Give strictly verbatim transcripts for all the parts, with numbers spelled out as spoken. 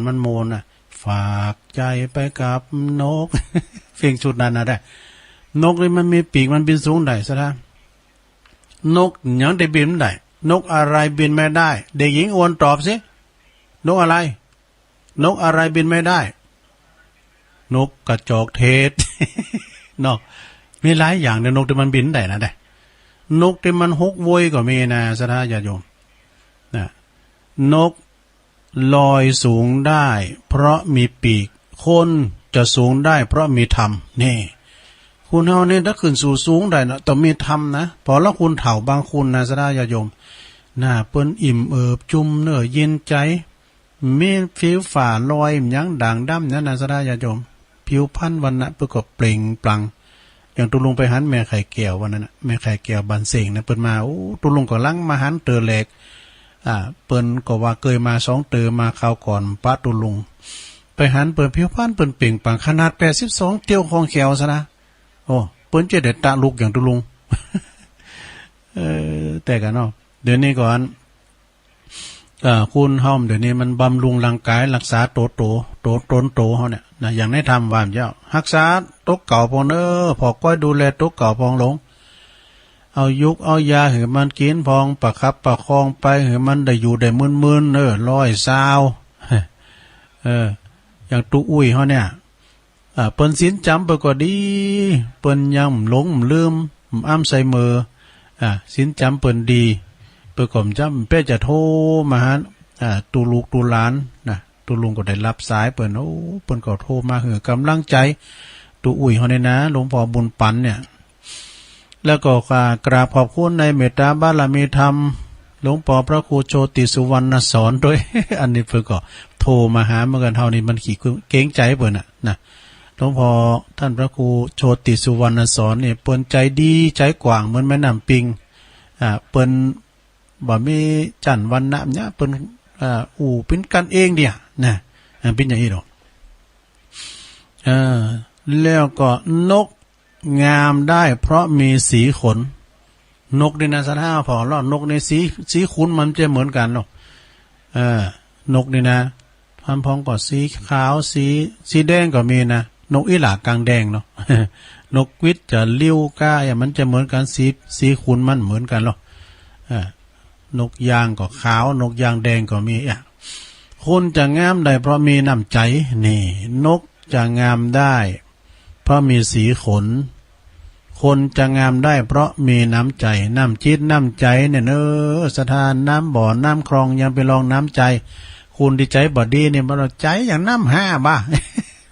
มันโมนน่ะ ฝากใจ๋ไปกับนก เพลงชุดนั้นน่ะได้ นกนี่มันมีปีก มันบินสูงได้ ศรัทธา นกหยังได้บินได้ นกอะไรบินไม่ได้ เด็กหญิงอวนตอบสิ นกอะไร นกอะไรบินไม่ได้ นกกระจอกเทศ เนาะ มีหลายอย่างเนาะ นกตี้มันบินได้นะ ได้ นกตี้มันหกโวยก็มีนะ ศรัทธาญาติโยม นะ นกลอยสูงได้เพราะมีปีก คนจะสูงได้เพราะมีธรรม นี่ คนเฮานี่ถ้าขึ้นสู่สูงได้นะ ต้องมีธรรมนะ ผ่อละคนเฒ่าบางคนนะ ศรัทธาญาติโยม หน้าเปิ้นอิ่มเอิบจุ่มเนื้อเย็นใจ๋ มีผิวฝ้าลอยหยังด่างดำนั่นนะ ศรัทธาญาติโยม ผิวพรรณวรรณะเปิ้นก็เปล่งปลั่ง อย่างตุ๊ลุงไปหันแม่ไข่แก้ววันนั้นน่ะ แม่ไข่แก้วบ้านเส้งนะ เปิ้นมา โอ้ ตุ๊ลุงก่ำลังมาหันเตื้อแรก อ่า เปิ้นก็ว่าเกยมาสองเตื้อ มาคราวก่อนปะตุ๊ลุง ไปหันเปิ้น ผิวพรรณเปิ้นเปล่งปลั่ง ขนาดแปดสิบสองเตียวของแขวซะนะ โอ้ เปิ้นจะได้ตะลุกอย่างตุ๊ลุง เออ แต่กั๋นเนาะ เดี๋ยวนี้ก่อน เอ่อ คนเฮาเดี๋ยวนี้มันบำรุงร่างกาย รักษาโต โต โต ตนโตเฮาเนี่ยนะ อย่างในธรรมว่าเจ้า ฮักษาโตเก่าพ่องเน้อ ผ่อก้อยดูแลโตเก่าพ่องหลง เอายุกเอายาหื้อมันกิ๋นพ่อง ประคับประคองไปหื้อมันได้อยู่ได้มื่นๆ เน้อ ร้อยซาว เออ อย่างตุ๊อุ้ยเฮาเนี่ย อ่า เปิ้นศีลจ๋ำเปิ้นก็ดี เปิ้นยังหลงลืม อ้ำไซเมอร์ อ่า ศีลจ๋ำเปิ้นดี เปิ้นก็จ๋ำเป้จะโทรมาหา อ่า ตุ๊ลูกตุ๊หลานนะ ตุ๊ลุงก็ได้ฮับสายเปิ้น โอ้ เปิ้นก็โทรมาหื้อก๋ำลังใจ๋ ตุ๊อุ้ยเฮาเนี่ยนะ หลวงพ่อบุญปั๋นเนี่ย แล้วก็กราบขอบคุณในเมตตาบารมีธรรม หลวงป้อพระครูโชติสุวรรณสอนด้วย อันนี้เปิ้นก็โทรมาหาเหมือนกั๋น เฮานี่มันขี้เกรงใจ๋เปิ้นน่ะนะ หลวงป้อต้านพระครูโชติสุวรรณสอนนี่ เปิ้นใจ๋ดีใจ๋กว้างเหมือนแม่น้ำปิง อ่า เปิ้นบ่มีจั้นวรรณะเนี่ย เปิ้น อ่า อู้เป๋นกั๋นเองเดียวนะ อ่า เป๋นอย่างอี้ดอก เออ แล้วก็นก งามได้เพราะมีสีขน นกนี่นะ ศรัทธาผ่อเล่า นกนี่สี สีขนมันจะเหมือนกั๋นเนาะ เออ นกนี่นะ ท่านพ่องก็สีขาว สี สีแดงก็มีนะ นกอี้หล่ากางแดงเนาะ นกหวีดจะริ้วก้า อย่างมันจะเหมือนกั๋น สี สีขนมันเหมือนกั๋นเนาะ เออ นกยางก็ขาว นกยางแดงก็มีอ่ะ คนจะงามได้เพราะมีน้ำใจ๋ นี่ นกจะงามได้ เพราะมีสีขน คนจะงามได้เพราะมีน้ำใจ๋ น้ำจิตน้ำใจ๋เนี่ยเน้อ ศรัทธา น้ำบ่อน้ำคลองยังไปลองน้ำใจ๋ คนตี้ใจ๋บ่ดีเนี่ย มันใจ๋อย่างน้ำห้าบ่า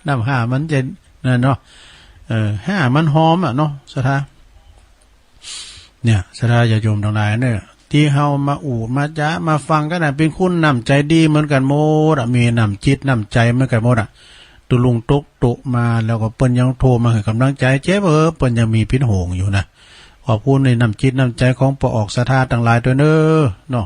น้ำห้ามันจะนั่นเนาะ เออ ห้ามันหอมอ่ะเนาะ ศรัทธา เนี่ย ศรัทธาญาติโยมตังหลายเนี่ย ตี้เฮามาอู้มาจ๋ามาฟังกั๋นน่ะ เป๋นคนน้ำใจ๋ดีเหมือนกั๋นหมดอ่ะ มีน้ำจิตน้ำใจ๋เหมือนกั๋นหมดอ่ะ ตุ๊ลุงตกโต๊ะมาแล้วก็เปิ้นยังโทรมาหื้อก๋ำลังใจ๋ เจ็บเออ เปิ้นยังมีเป๋นห่วงอยู่นะ ขอบคุณในน้ำจิตน้ำใจ๋ของป้อออกศรัทธาตังหลายตวยเน้อ เนาะ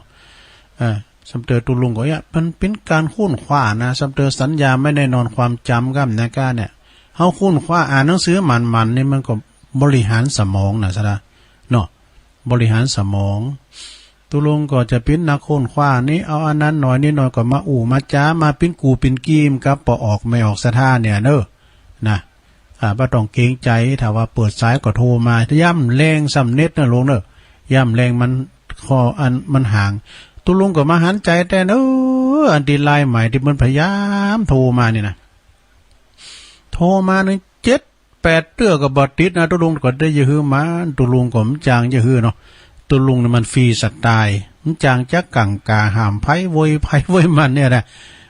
อ่า สำเตอตุ๊ลุงก็เนี่ย มันเป๋นก๋านค้นคว้านะ สำเตอสัญญาไม่แน่นอนความจ๋ำก้ำนะก้าเนี่ย เฮาค้นคว้าอ่านหนังสือหมั่นๆ นี่มันก็บริหารสมองนะ ศรัทธา เนาะ บริหารสมอง ตุ๊ลุงก็จะเป๋นนักค้นคว้านี่ เอาอันนั้นหน่อยนี่หน่อยก็มาอู้มาจ๋า มาเป๋นกู่เป๋นกีมกับป้อออกแม่ออกศรัทธาเนี่ยเน้อ นะ อ่า บ่ต้องเกรงใจ๋ ถ้าว่าเปิดสายก็โทรมา ย่ำแลงส่ำเน็ตนะลุงเน้อ ย่ำแลงมัน ข้ออันมันห่าง ตุ๊ลุงก็มาหันใจ๋แต๊เน้อ อันตี้ลายใหม่ตี้มันพยายามโทรมานี่นะ โทรมานี่เจ็ด แปดเตื้อก็บ่ติดนะ ตุ๊ลุงก็ได้ยะฮื้อมา ตุ๊ลุงก็บ่จางยะฮื้อเนาะ ตุ๊ลุงนี่มันฟรีสไตล์ บ่จางจักกั๋งกาห้ามไผโวยไผโวยมันเนี่ยนะ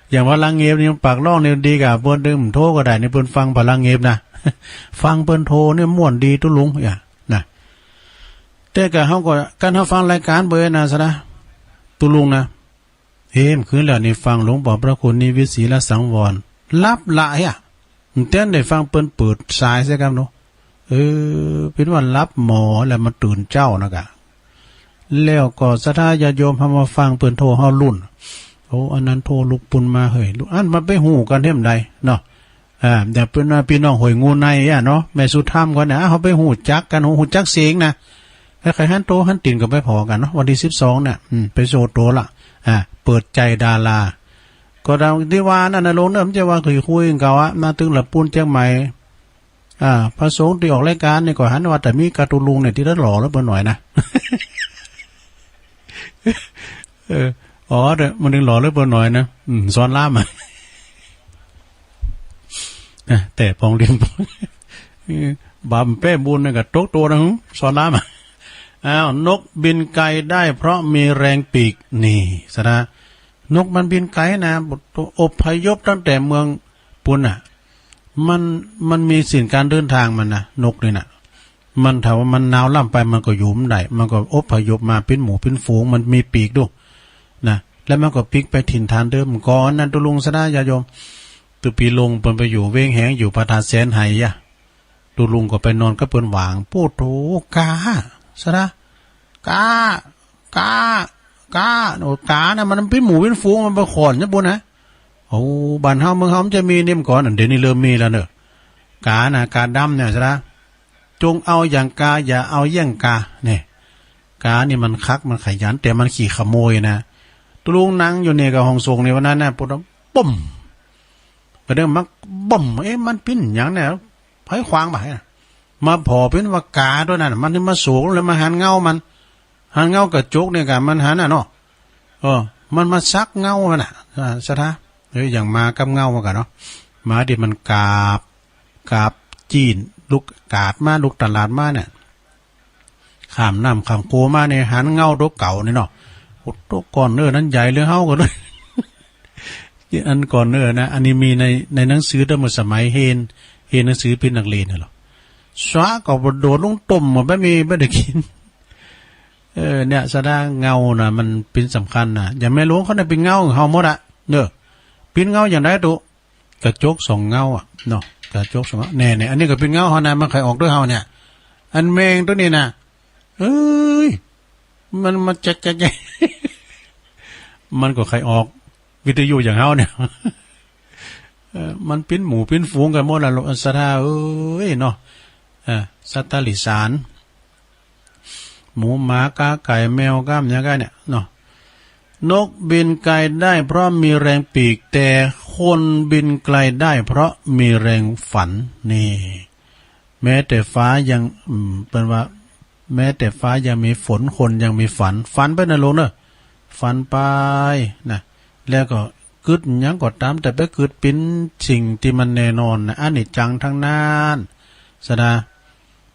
อย่างพลังเง็บนี่มันปากร้องนี่ดีก่า เปิ้นบ่โทรก็ได้นี่ เปิ้นฟังพลังเง็บนะ ฟังเปิ้นโทรนี่ม่วนดีตุ๊ลุงเนี่ยนะ แต่ก่าเฮาก็ กั๋นเฮาฟังรายก๋านเปิ้นนะ ศรัทธา ตุ๊ลุงนะ เฮ้มคืนแล้วนี่ฟังหลวงป้อพระครูนิวิทย์ ศรีละสังวร หลับละเหีย แต๊ได้ฟังเปิ้นเปิดสายเสียก่ำเนาะ เออ เป๋นว่าหลับหมอแล้วมาตื่นเจ๊านะก่า แล้วก็ศรัทธาญาติโยมเฮามาฟังเปิ้นโทรเฮาลุ้น โอ้ อันนั้นโทรลุกปุ้นมาเฮ้ย อันมันไปฮู้กั๋นเหียมใดเนาะ อ่า อย่างเปิ้นว่าปี้น้องห้วยงูในอ่ะเนาะ แม่สุธรรมก่อนนะ เฮาไปฮู้จักกั๋น ฮู้จักเสียงนะ ใผๆ หันโตหันตี๋นก็ไปผ่อกั๋นเนาะ วันตี้สิบสองเนี่ย อืม ไปโชว์ตั๋วละ อ่า เปิดใจ๋ดารา ก็ดังตี้ว่านั่นน่ะ ลงเนิ่มจะว่าคุยๆ กั๋นเก่าอะ มาตึงละปูนเจียงใหม่ อ่า พระสงฆ์ตี้ออกรายก๋านนี่ก็หันว่า แต่มีกาตุ๊ลุงเนี่ยตี้ละหล่อเหลือเป๋นหน่อยนะ เออ อ๋อ เดี๋ยวมันตึงหล่อเหลือเป๋นหน่อยนะ อืม สอนรามอะ นะ แต่ปองริม บำเป้บุญเนี่ยก็ตกตั๋วนะ หึ สอนรามอะ อ้าว นกบินไกลได้เพราะมีแรงปีก นี่สะดา นกมันบินไกลนะ อพยพตั้งแต่เมืองปู๊นน่ะ มัน มันมีเส้นก๋านเดินตางมันนะ นกนี่นะ มันถ้าว่ามันหนาวล้ำไป มันก็อยู่บ่ได้ มันก็อพยพมาเป๋นหมู่เป๋นฝูง มันมีปีกดู นะ แล้วมันก็ปิ๊กไปถิ่นฐานเดิม ก่อนนั้นตุ๊ลุงสะดาญาติโยม ตุ๊ปีลงเปิ้นไปอยู่เวียงแหง อยู่พระธาตุแสนไหอะ ตุ๊ลุงก็ไปนอนกับเปิ้นหว่าง โป้โธ่ ก๋า สะดา ก๋า ก๋า ก๋า โอ้ ก๋านะ มันเป๋นหมู่เป๋นฝูง มันไปขอนเนี่ยปู๊นนะ โอ้ บ้านเฮาเมืองเฮามันจะมีเนี่ยก่อน เดี๋ยวนี้เริ่มมีแล้วเนอะ ก๋านะ ก๋าดำเนี่ยสะดา จงเอาอย่างก๋า อย่าเอาเยี่ยงก๋า เนี่ย ก๋านี่มันคัก มันขยัน แต่มันขี้ขโมยนะ ตุ๊ลุงนั่งอยู่เนี่ยกับห้องสงฆ์ในวันนั้นนะ ปุ๊บ ปุ้ม ก็เดินมา บุ้ม เอ๊ะ มันเป๋นหยังเนี่ย ไผขว้างบ่า มาผ่อเป๋นว่าก๋าตั๋วนั้นน่ะ มันมาโศกแล้วมาหันเงามัน หันเงากระจกเนี่ยก่ะ มันหันน่ะเนาะ เออ มันมาสักเงามันน่ะ อ่า สะดา เอ้ย อย่างมากับเงามันก่ะเนาะ มาตี้มันกาบ กาบจีน ลุกกาดมา ลุกตลาดมาเนี่ย ข้ามน้ำข้ามโขงมาเนี่ย หันเงาตั๋วเก่านี่เนาะ โอ้ ตั๋วก่อนเน้อนั้นใหญ่เหลือเฮาก่อนเลย อันก่อนเน้อนะ อันนี้มีใน ในหนังสือตั้งแต่สมัยเฮียน เฮียนหนังสือเป๋นนักเรียนน่ะเหรอ สะก็โดดลงต้มหมด บ่มี บ่ได้กิ๋น เออ เนี่ย สะดา เงาน่ะ มันเป๋นสำคัญน่ะ อย่างแม่หลวงเขาเนี่ยเป๋นเงาของเฮาหมดอะ เน้อ เป๋นเงาอย่างใดตุ๊ กระจกสองเงาอะเนาะ กระจกสองเงา แน่ๆ อันนี้ก็เป๋นเงาเฮานะ มันใค่ออกตั๋วเฮาเนี่ย อันแมงตั๋วนี้นะ เอ้ย มันมาแจ๊กๆๆ มันก็ใค่ออกวิทยุอย่างเฮาเนี่ย เออ มันเป๋นหมู่เป๋นฝูงกั๋นหมดละ สะดาเอ้ยเนาะ เออ สัตว์เดรัจฉาน หมูหมาก๋าไก่แมวก้ามอย่างเงี้ยเนี่ยเนาะ นกบินไกลได้เพราะมีแรงปีก แต่คนบินไกลได้เพราะมีแรงฝัน นี่ แม้แต่ฟ้ายัง อืม เปิ้นว่า แม้แต่ฟ้ายังมีฝน คนยังมีฝัน ฝันไปนะลุงเนอะ ฝันไปนะ แล้วก็กึ๊ดหยังก็ต๋าม แต่ไปกึ๊ดเป๋นสิ่งตี้มันแน่นอนนะ อนิจจังตังนั้น สะดา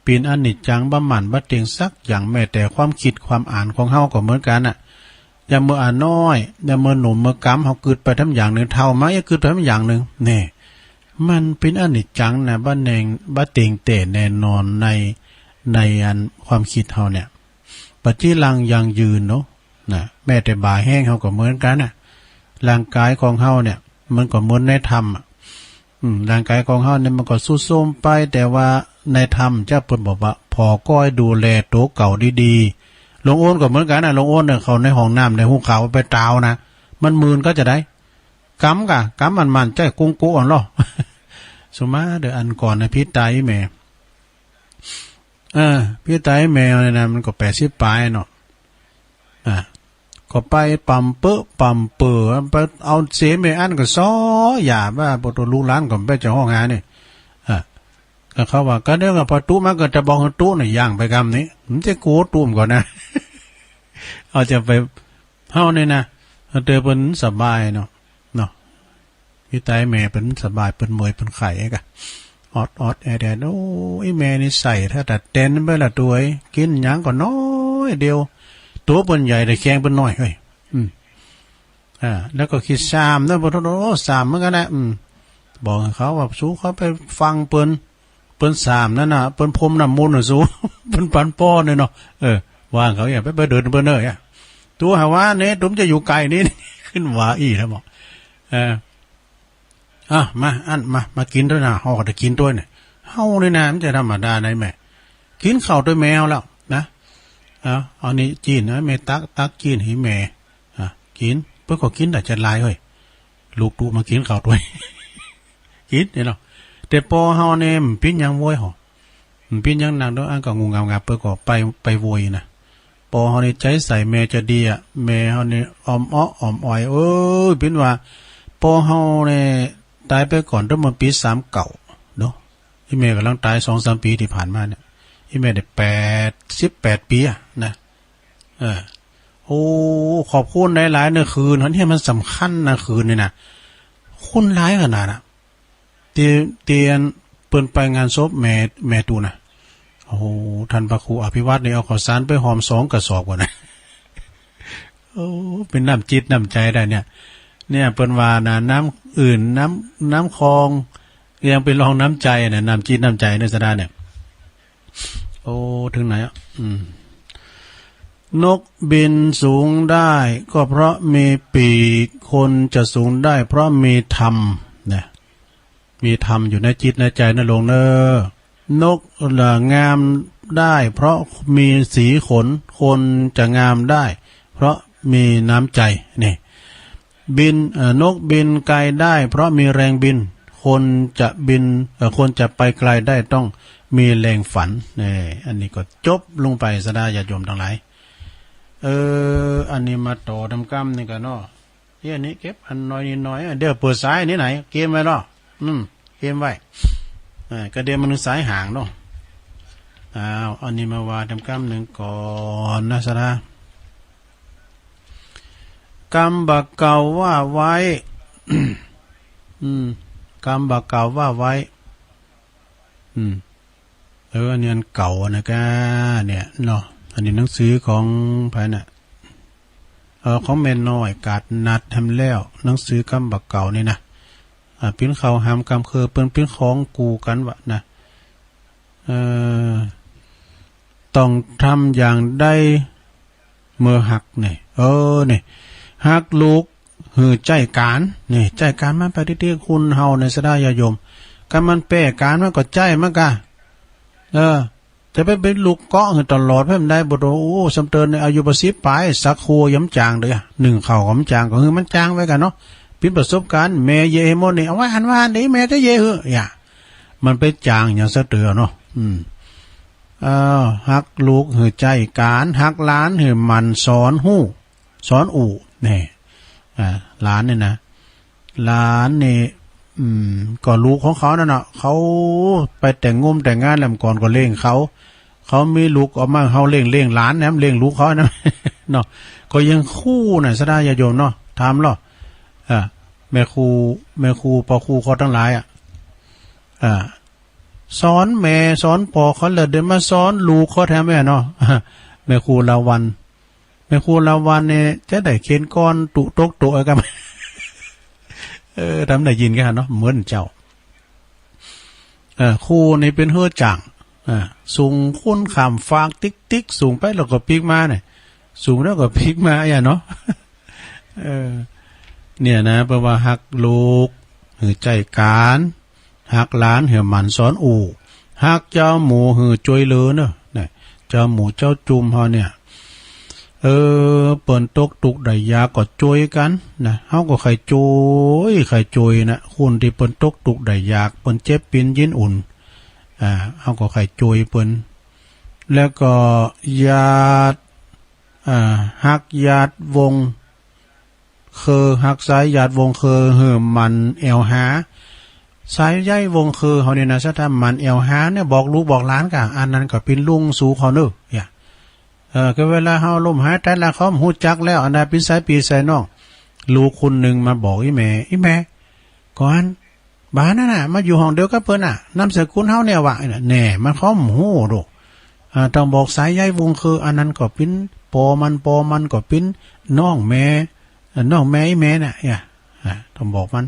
เป๋นอนิจจัง บ่หมั่นบ่เต็งสักอย่าง แม้แต่ความกึ๊ดความอ่านของเฮาก็เหมือนกั๋นน่ะ อย่างเมื่ออ่านน้อย อย่างเมื่อหนุ่มเมื่อกำ เฮากึ๊ดไปทำอย่างนึ่ง เฒ่ามาอย่ากึ๊ดไปทำอย่างนึ่ง แน่ มันเป๋นอนิจจังนะ บ่แน่ง บ่เต็งแต๊แน่นอนใน ในอันความกึ๊ดเฮาเนี่ย ปัจจิรังยั่งยืนเนาะ นะ แม้แต่บ่าแฮงเฮาก็เหมือนกั๋นน่ะ ร่างก๋ายของเฮาเนี่ย มันก็เหมือนในถ้ำอะ อืม ร่างก๋ายของเฮาเนี่ยมันก็ทรุดโทรมไป แต่ว่าในถ้ำเจ้าเปิ้นบอกว่า ผ่อก้อยดูแลตั๋วเก่าดีๆ หลวงโอนก็เหมือนกั๋นน่ะ หลวงโอนเนี่ย เข้าในห้องน้ำในหุงข้าวไปตาวนะ มันมื่นก็จะได้ กำก่ะ กำมันมันใจ๊กุ้งกู้อ่อนลอ สุมาเด้อ อันก่อนนะ ปี้ต๋ายแม่ เออ ปี้ต๋ายแม่เนี่ยนะ มันก็แปดสิบป๋ายเนาะ อ่ะ ก็ไปป่ำเป๊อะป่ำเป๋อ ไปเอาเสแม่อั้นก็ซ้อหยาบว่า ปะโตลูกหลานก็ไปจะฮ้องหานี่ อ่ะ ก็เขาว่า ก็เดี๋ยวก็ปะตุ๊มาก็จะบอกหื้อตุ๊เนี่ย ย่างไปกำนี้ มันจะกลัวตุ๊มก่อนนะ เอาจะไป เฮานี่นะ เฮาเตอเปิ้นสบายเนาะ เนาะ ปี้ต๋ายแม่เปิ้นสบาย เปิ้นเมื่อย เปิ้นไข้กะ ออดๆ แอดๆ โอ้ย แม่นี่ใส่ถ้าแต่เต็นไปละ ตั๋วเอ๋ย กิ๋นหยังก็น้อยเดียว ตั๋วเปิ้นใหญ่แต่แข้งเปิ้นน้อยเฮ้ย อืม อ่า แล้วก็ขี้ซ้ำนะ บ่โทษ โอ้ ซ้ำเหมือนกั๋นนะ อืม บอกหื้อเขาว่า สูเขาไปฟังเปิ้น เปิ้นซ้ำนั่นน่ะ เปิ้นพรมน้ำมนต์น่ะสู เปิ้นปันป้อนเนี่ยเนาะ เออ ว่าเขาอย่าไป ไปเดินเปิ้นเอ้ยอะ ตั๋วหาว่าเนี่ย ตั๋วจะอยู่ไกลนี่ ขึ้นว่าอี้แล้วบอก เออ อ่ะ มา อั้น มา มากิ๋นตวยนะ เฮาก็ได้กิ๋นตวยเนี่ย เฮานี่นะ มันจะธรรมดาไหนแม่ กิ๋นข้าวตวยแม่แล้วนะ เอา เอานี่จี้นนะ แม่ตัก ตักจี้นหื้อแม่ อ่ะ กิ๋น เปิ้นก็กิ๋นแต่จะลายเฮ้ย ลูกตุ๊มากิ๋นข้าวตวย กิ๋นเนี่ยเนาะ แต่ปอเฮาเนี่ย มันเป๋นหยังโว้ยหอ มันเป๋นหยังนักเนาะ อันก็งุ่มงามๆ เปิ้นก็ไป ไปโวยนะ ปอเฮานี่ใจ๋ใส่แม่จะดีอะ แม่เฮานี่อ่อมเอ้ออ่อมอ่อย เอ้ย เป๋นว่า ปอเฮาเนี่ยต๋ายไปก่อนตั้งเมื่อปี๋สามเก้าเนาะ อี่แม่ก่ำลังต๋ายสองสามปี๋ตี้ผ่านมาเนี่ย อี่แม่ได้แปดสิบแปดปี๋อะนะ เออ โอ้ ขอบคุณหลายๆ เน่อ คืน อันนี้มันสำคัญนะ คืนนี่นะ คุณหลายขนาดน่ะ ตี้ ตี้อันเปิ้นไปงานศพแม่ แม่ตุ๊น่ะ โอ้โห ต้านพระครูอภิวัฒน์นี่เอาข้าวสารไปหอมสองกระสอบก่อนนะ โอ้ เป๋นน้ำจิตน้ำใจ๋ได้เนี่ย เนี่ย เปิ้นว่านะ น้ำอื่น น้ำ น้ำคลอง ยังเป๋นรองน้ำใจ๋นะ น้ำจิตน้ำใจ๋เนี่ย สะดาเนี่ย โอ้ เถิงไหนอะ อืม นกบินสูงได้ก็เพราะมีปีก คนจะสูงได้เพราะมีธรรม นะ มีธรรมอยู่ในจิตในใจ๋นะลุงเน่อ นกละงามได้เพราะมีสีขน คนจะงามได้เพราะมีน้ำใจ๋ นี่ บิน เอ่อ นกบินไกลได้เพราะมีแรงบิน คนจะบิน เอ่อ คนจะไปไกลได้ต้องมีแรงฝัน นี่ อันนี้ก็จบลงไป สะดาญาติโยมตังหลาย เออ อันนี้มาต่อต๋ามกำนึ่งกั๋นเนาะ เดี๋ยวนี้เก็บอันน้อยนิดน้อย เดี๋ยวเปิดสายนี่ไหน เกมไว้เนาะ อืม เกมไว้ เออ ก็เดี๋ยวมันสายห่างเนาะ อ้าว อันนี้มาว่าต๋ามกำนึ่งก่อนนะ สะดา กำบ่าเก่าว่าไว้ อืม กำบ่าเก่าว่าไว้ อืม เออ อันนี้อันเก่านะก้า เนี่ยเนาะ อันนี้หนังสือของใผน่ะ เออ ของแม่น้อยกาดนัดแหมแล้ว หนังสือกำบ่าเก่านี่นะ อ่า ปิ้นเข้าหามกำเคิง เปิ้นปิ้นของกู้กั๋นวะนะ เออ ต้องทำอย่างใด เมื่อฮักนี่ เออ นี่ ฮักลูกหื้อใจ๊ก๋าน นี่ ใจ๊ก๋านมันไปติ๊กๆ คนเฮาเนี่ย สะดาญาติโยม คันมันแป้ก๋านมันก็ใจ๊มันก่า เออ จะไปเป๋นลูกเกาะหื้อตลอดเปิ้นบ่ได้ บ่โต โอ้ สำเตินในอายุบ่สิบป๋าย สักโคยังบ่จางเตื้อ นึ่งข้าวก็บ่จาง ก็หื้อมันจางไว้ก่าเนาะ ปิ้นประสบก๋ารณ์ แม่เยียะหื้อหมดนี่ เอาไว้หั้นว่าหั้นเด้ แม่จะเยียะหื้อ อย่า มันไปจางหยังสักเตื้อเนาะ อืม เออ ฮักลูกหื้อใจ๊ก๋าน ฮักหลานหื้อหมั่นสอนฮู้ สอนอู้ นี่ อ่า หลานนี่นะ หลานนี่ อืม ก็ลูกของเขานั่นน่ะ เขาไปแต่งงมแต่งงานแล้วก่อนก็เลี้ยงเขา เขามีลูกออกมา เฮาเลี้ยง เลี้ยงหลานนะ เลี้ยงลูกเขานะ เนาะ ก็ยังฮู้น่ะ สะดาญาติโยมเนาะ ถามลอ อ่า แม่ครู แม่ครู ป้อครูเขาตังหลายอะ อ่า สอนแม่สอนป้อเขาแล้ว เดี๋ยวมาสอนลูกเขาแถมแม่เนาะ แม่ครูลาวัณ แม่ครูลาวัณเนี่ยจะได้เข็นก้อนตุ๊ต๊กตุ๊อะครับ เออ ทำได้ยินกั๋นเนาะ เหมือนเจ้า เออ ครูนี่เป๋นหื้อจ้าง อ่า สูงคู้นข้ามฟากติ๊กๆ สูงไปแล้วก็ปิ๊กมาเนี่ย สูงแล้วก็ปิ๊กมา อย่าเนาะ เออ เนี่ยนะ เปิ้นว่าฮักลูกหื้อใจ๊ก๋าน ฮักหลานหื้อหมั่นสอนอู้ ฮักเจ้าหมู่หื้อจ้วยเหลือเนาะ เนี่ย เจ้าหมู่เจ้าจุมเฮาเนี่ย เออ เปิ้นตกตุ๊กข์ได้ยากก็จ้วยกั๋นนะ เฮาก็ใค่จ้วย ใค่จ้วยนะ คนตี้เปิ้นตกตุ๊กข์ได้ยาก เปิ้นเจ็บปิ๋นยินอุ่น อ่า เฮาก็ใค่จ้วยเปิ้น แล้วก็ญาติ อ่า ฮักญาติวงศ์ คือฮักสายญาติวงศ์คือหื้อหมั่นแอ่วหา สายใยวงศ์คือเฮานี่นะ ถ้าหมั่นแอ่วหาเนี่ย บอกลูกบอกหลานก่า อันนั้นก็เป๋นลุงสูงเขาเนาะ เนี่ย เออ คือเวลาเฮาล้มหายต๋ายแล้ว เขาบ่ฮู้จักแล้ว อันนั้นเป๋นสายปี้สายน้อง ลูกคนนึ่งมาบอกอี่แม่ อี่แม่ ก่อน บ่านั่นน่ะ มาอยู่ห้องเดียวกับเปิ้นน่ะ นามสกุลเฮาเนี่ยหวา แน่ มันเขาบ่ฮู้ดอก อ่า ต้องบอกสายใยวงศ์คือ อันนั้นก็เป๋นป้อมัน ป้อมันก็เป๋นน้องแม่ อ่า น้องแม่อี่แม่น่ะ เนี่ย อ่า ต้องบอกมัน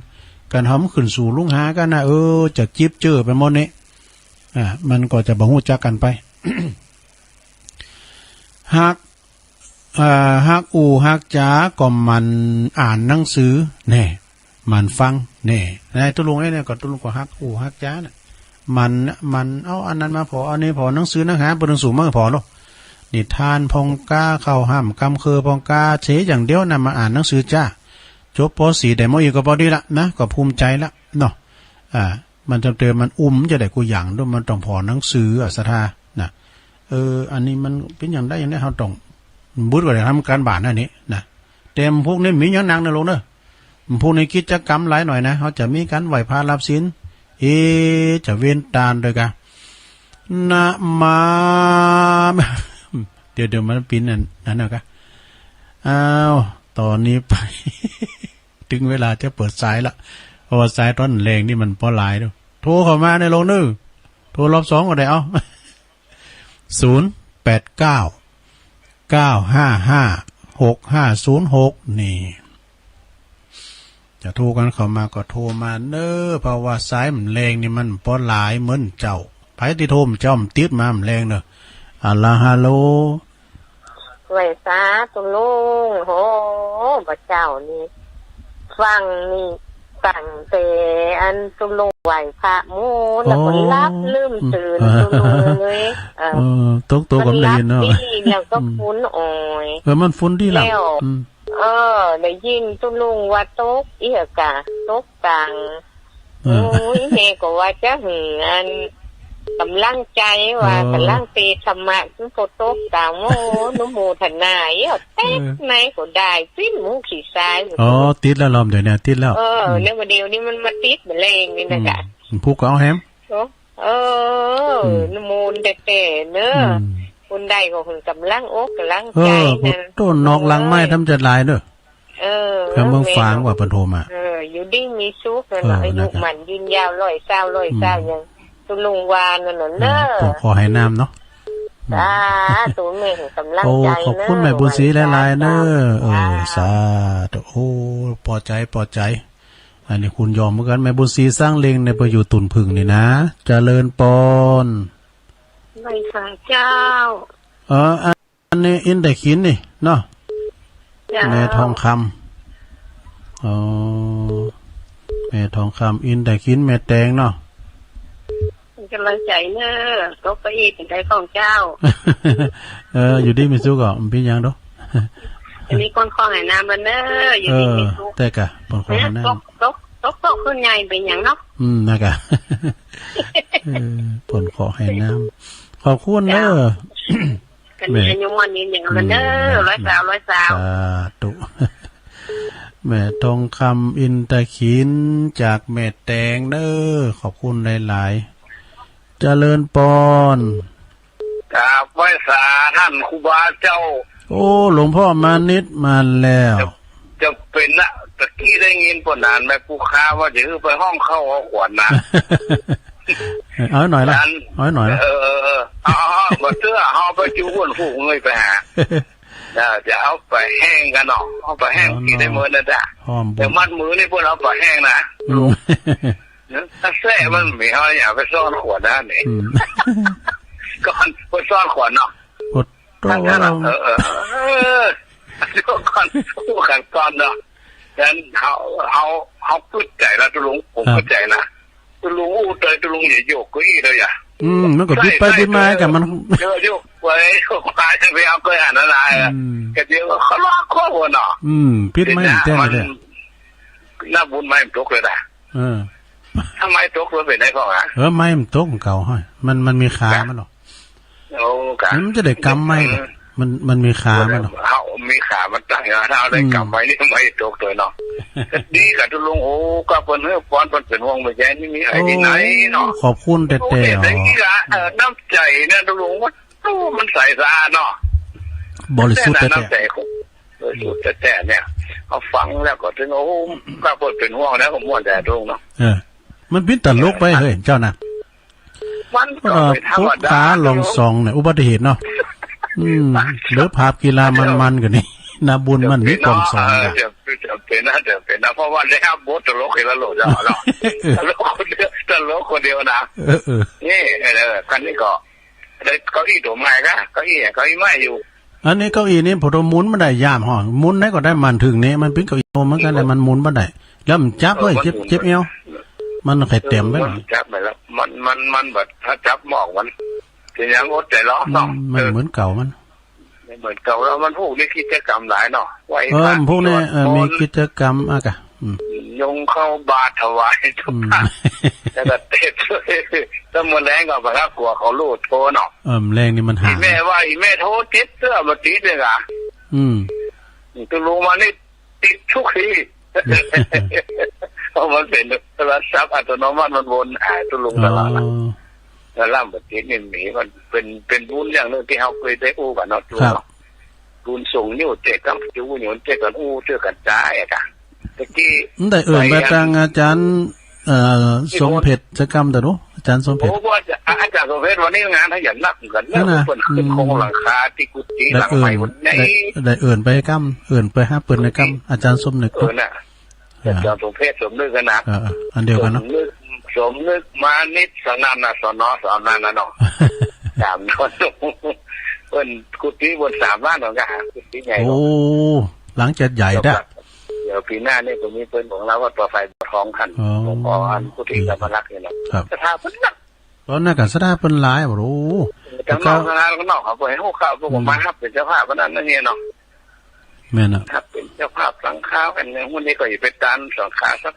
กั๋นเฮาบ่ขึ้นสู่ลุงหากั๋นนะ เออ จะจิ๊บเจ้อไปหมดนี่ อ่า มันก็จะบ่ฮู้จักกั๋นไป ฮัก เอ่อ ฮักอู้ฮักจ๋าก็หมั่นอ่านหนังสือ แน่ หมั่นฟัง แน่ ในตุ๊ลุงเอ้ยเนี่ย ก็ตุ๊ลุงก็ฮักอู้ฮักจ๋าน่ะ หมั่นน่ะ หมั่นเอาอันนั้นมาผ่อ เอาอันนี้ผ่อ หนังสือหนังหา เปิ้นหนังสือมาผ่อเนาะ นิทานพ่องก๋า เข้าห้ามกำเคิงพ่องก๋า เสียอย่างเดียวนะ มาอ่านหนังสือจ้า จบ ป.สี่ ได้ ม.อีก ก็ปอดีละนะ ก็ภูมิใจ๋ละเนาะ อ่า มันจำเติมมันอุ้มจะได้กู้อย่างด้วย มันต้องผ่อหนังสืออะ ศรัทธานะ เออ อันนี้มันเป๋นอย่างใดอย่างใด เฮาต้อง บึดกว่าได้ทำก๋านบ้านอันนี้นะ แต่พวกนี้มีอย่างหนักนะลุงเนาะ พรุ่งนี้กิจกรรมหลายหน่อยนะ เฮาจะมีก๋านไหว้พระรับศีล เอ๊ะ จะเว้นตานด้วยกะ นะมา เดี๋ยว เดี๋ยวมันปิ้นอันนั้นเอากะ อ้าว ต๋อนนี้ไป เถิงเวลาจะเปิดสายละ เพราะว่าสายต๋อนแลงนี่มันบ่หลายเนาะ โทรเข้ามาในโลกเน้อ โทรรอบสองก็ได้ เอ้า ศูนย์แปดเก้า เก้าห้าห้า หกห้าศูนย์หก นี่ จะโทรกั๋นเข้ามาก็โทรมาเน้อ เพราะว่าสายมันแลงนี่มันบ่หลายเหมือนเจ้า ใผตี้โทรมันเจ้ามันติดมามันแลงเน้อ อะละ ฮัลโหล ไหว้สาตุ๊ลุง โห บ่าเจ้านี่ ฟังนี่ตั้งแต่อันตุ๊ลุงไหว้พระหมู่ แล้วก็ อ๋อ หลับลืมตื่น อืม ตุ๊ลุงเอ้ย เออ เออ ตก ตก มัน ก็ได้ยินเนาะ หลับดี แล้วก็ อืม ฝุ่นอ่อย เออ มันฝุ่นตี้หลับ แล้ว อืม เออ ได้ยินตุ๊ลุงว่าตกเอี้ยกะ ตกตัง เออ โอ้ย แม่ก็ว่าจะหื้ออันก๋ำลังใจ๋ว่า เออ ก๋ำลังเตรียมธรรมะ คือบ่ตกตัง โอ้ อนุโมทนาเอี้ย เออ แต๊กไหนก็ได้ ปิ้นหมู่ขี้ทราย อ๋อ ติดแล้วลอม เดี๋ยวนี้ติดแล้ว เออ อืม แล้วบ่าเดี่ยวนี้มันมาติดบ่าแลงนี่นะกะ อืม ผู้ก็เอาแฮม โอ้ เออ อืม อนุโมทนาแต๊ๆ เน้อ อืม คนใดก็หื้อก๋ำลังอกก๋ำลังใจ๋ เออ นะ โต้นนอกหลังไม้ทำจะหลายเน้อ เออ เพื่อเมืองฝางว่าเปิ้นโทรมา เออ อยู่ดีมีสุขนั่นแหละ เออ อายุ นะ มั่นยืนยาว ร้อยซาว ร้อยซาว อืม อย่างตุ๊ลุงว่านั่นน่ะ เออ เน้อ ผมขอให้น้ำเนาะ สาธุ แม่หื้อก๋ำลังใจ๋ โอ้ ขอบคุณ เน้อ แม่บุญศรีหลายๆ เน้อ ไหว้สา เออ สาธุ โอ้ ปอใจ๋ ปอใจ๋ อันนี้คุณยอมเหมือนกั๋น แม่บุญศรีสร้างเล็งในประโยชน์ตุ่นผึ่งนี่นะ เจริญปอน ไหว้สาเจ้า เออ อันนี้อินแต่ขินนี่เนาะ เจ้า แม่ทองคำ อ๋อ แม่ทองคำ อินแต่ขิน แม่แตงเนาะ เป็นก๋ำลังใจ๋เน้อ ตกเก้าอี้เป๋นใดพ่องเจ้า เออ อยู่ดีมีสุขก่อ บ่เป๋นหยังดอก อันนี้ป้นข้าวให้น้ำมันเน้อ อยู่ดีมีสุข เออ แต่กะ ป้นข้าวให้น้ำ ตก ตก ตก ตกขึ้นใหญ่เป๋นหยังเนาะ อืม นะกะ เออ ป้นข้าวให้น้ำ ขอบคุณเน้อ เจ้า กั๋น แม่ อายุมั่นยืนยาวกั๋นเน้อ อืม ร้อยซาว ร้อยซาว สาธุ แม่ทองคำ อินตะขิน จากแม่แตงเน้อ ขอบคุณหลายๆ เจริญปอน กราบไหว้สาต้านครูบาเจ้า โอ้ หลวงพ่อมานิดมาแล้ว จะ จะเป๋นนะ ตะกี้ได้ยินป้อหนานแม่ครูค้าว่าจะหื้อไปห้องเข้าเอาขวัญนะ เอาหน่อยละ อัน เอาหน่อยละ เออ เออ เออ เอา เอา เอา บ่เตื้อ เอาไปจู้อ้วนผูกเงยไปหา เออ จะเอาไปแห้งกั๋นเนาะ เอาไปแห้ง อ๋อ กิ๋นได้เมินนะจ๊ะ หอมบุญ แต่มัดมือนี่เปิ้นเอาไปแห้งนะ อืม เนอะ ถ้าแซ่มันมี เฮาอย่าไปซ่อนขวดนะนี่ อืม ก่อน ไปซ่อนขวดเนาะ โอ้โต ถ้า ถ้า ว่าเรา เออ เออ เออ เดี๋ยวก่อน พูดกันก่อนเนาะ ฉะนั้นเฮา เฮา เฮาปึ้งใจ๋นะ ตุ๊ลุง ผม อ่า ปึ้งใจ๋นะ ตุ๊ลุงอู้เตย ตุ๊ลุงอย่าโยกเก้าอี้เลยอะ อืม มันก็บิดไปบิดมากับมัน เดี๋ยวโยกไปโยกมา จะไปเอาเก้าอี้อันนั้นอะไรอะ อืม ก็เดี๋ยวเขาล้อครอบหัวเนาะ อืม ปิดไม้ เดี๋ยวนะ แจ้งเลย มัน หน้าบุญไม้มันตกเลยนะ เออ ถ้าไม้ตกมันเป๋นไงพ่อฮะ เออ ไม้มันตกของเก่าฮะ มัน มันมีขามันเนาะ โอ้ กะ มันจะได้กำไม้ อืม มัน มันมีขามันเนาะ เฮามีขามันตั้งอยู่ ถ้าเฮาได้ อืม กำไม้นี่ไม้ตกเลยเนาะ ดีกะตุ๊ลุง โอ้ กะเปิ้นหื้อปอน เปิ้นเป๋นห่วงเป๋นใย นี่มีไอ้ที่ไหนเนาะ โอ้ ขอบคุณแต๊ๆ โอ้ เนี่ย เนาะ แต่นี่ละ เออ น้ำใจ๋เนี่ยตุ๊ลุง ว่า โอ้ มันใสสะอาดเนาะ บริสุทธิ์แต๊ๆ น้ำใจ๋ของ บริสุทธิ์แต๊ๆ เนี่ย เอาฟังแล้วก็ถึง โอ้ กะเปิ้นเป๋นห่วงแล้วก็ม่วนใจ๋ตุ๊ลุงเนาะ เออ มันเป๋นตลกไป เออ เฮ้ย เจ้านะ มันก็ เอ่อ ไม่ธรรมดา ปุ๊บตาลองส่องเนี่ย อุบัติเหตุเนาะ อืม เหลือภาพกีฬามันๆ กั๋นนี่ หน้าบุญมันมีกองส่อง เออ นะ จะ จะเป๋นนะ จะเป๋นนะ เพราะว่าได้รับบทตลกอีกแล้วโหลดเนาะ ตลกคนเดียว ตลกคนเดียวนะ เออ เออ นี่ เออ คันนี้ก็ ได้เก้าอี้ตั๋วใหม่กะ เก้าอี้ เก้าอี้ใหม่อยู่ อันนี้เก้าอี้นี่ พอหมุนบ่ได้ ย่ามห้อง หมุนไหนก็ได้ มันเถิงนี่ มันเป๋นเก้าอี้โตเหมือนกั๋น แต่มันหมุนบ่ได้ แล้วมันจับไว้ เออ มัน เจ็บ หมุน เจ็บเอว มันไข่เต็มไป เออ มันจับไปแล้ว มัน มัน มันแบบ ถ้าจับหมอกมัน จะยังอดใจ๋รอเนาะ อืม มัน เออ เหมือนเก่ามัน เหมือนเก่าแล้ว มันพวกนี้กิจกรรมหลายเนาะ ไหว้ เออ พระ พวกนี้ สวด เออ มนต์ มีกิจกรรม อ่ะกะ อืม ยงเข้าบาตรถวายทุก อืม พระ แล้วก็เตะถ้วย แล้วมื้อแลงก็ไปรับกั๋วเขาโลดโทรเนาะ เออ มื้อแลงนี่มันหา อีแม่ว่า อีแม่โทรติดเตื้อบ่ติดเลยอะ อืม ตุ๊ลุงมานี่ติดทุกที เพราะมันเป๋นโทรศัพท์อัตโนมัติ มันวนหาตุ๊ลุงตลอดนะ อ๋อ แล้วลำบ่ติดนี่หมี มันเป๋น เป๋นบุญอย่างนึ่งตี้เฮาเกยได้อู้กั๋นเนาะ ครับ ตุ๊ลุงเนาะ บุญส่งนิ้วเจ๊กกั๋น จู๋อยู่เจ๊กกั๋น อู้เจ๊กกั๋นจ๋าอะกะ ตะกี้ ได้เอิ้นไปตังอาจ๋ารย์ เอ่อ สมเพชรสักกำเต๊อะลูก อาจ๋ารย์สมเพชร โอ้ อาจ๋ารย์ อาจ๋ารย์สมเพชรวันนี้งานขยันนักเหมือนกั๋นเนาะ นั่นน่ะ เปิ้นขึ้น อืม โครงหลังคาตี้กุฏิหลังใหม่วันนี้ ได้ ได้เอิ้นไปกำ เอิ้นไปหาเปิ้นสักกำ อาจ๋ารย์สมนึก เออ น่ะ อ่า อาจ๋ารย์สมเพชร สมนึกกั๋นนะ เออ อันเดียวกั๋นเนาะ สมนึก สมนึก มานิตย์ สนั่นน่ะ สน สนั่นน่ะเนาะ สามคน เปิ้นกุฏิเปิ้นสามล้านเนาะ ก็หากุฏิใหญ่เนาะ โอ้ หลังจะใหญ่ได้ เดี๋ยวปี๋หน้านี่ก็มีเปิ้นของเราว่าต่อไฟบ่อทองคัน อ๋อ หลวงพ่ออันกุฏิกรรมลักษณ์นี่เนาะ ครับ ศรัทธาเปิ้นนัก ต๋อนนั้นก็ศรัทธาเปิ้นหลายบ่ลูก เออ แต่ก็ ข้างนอก ข้างนอกเขาบ่ให้ฮู้ข่าว พวกผม อืม มาฮับเป๋นเจ้าภาพวันนั้นนั่นเนี่ยเนาะ แม่นน่ะ ฮับเป๋นเจ้าภาพสังฆา อันนี้วันนี้ก็อยู่เป๋นตานสังฆาสัก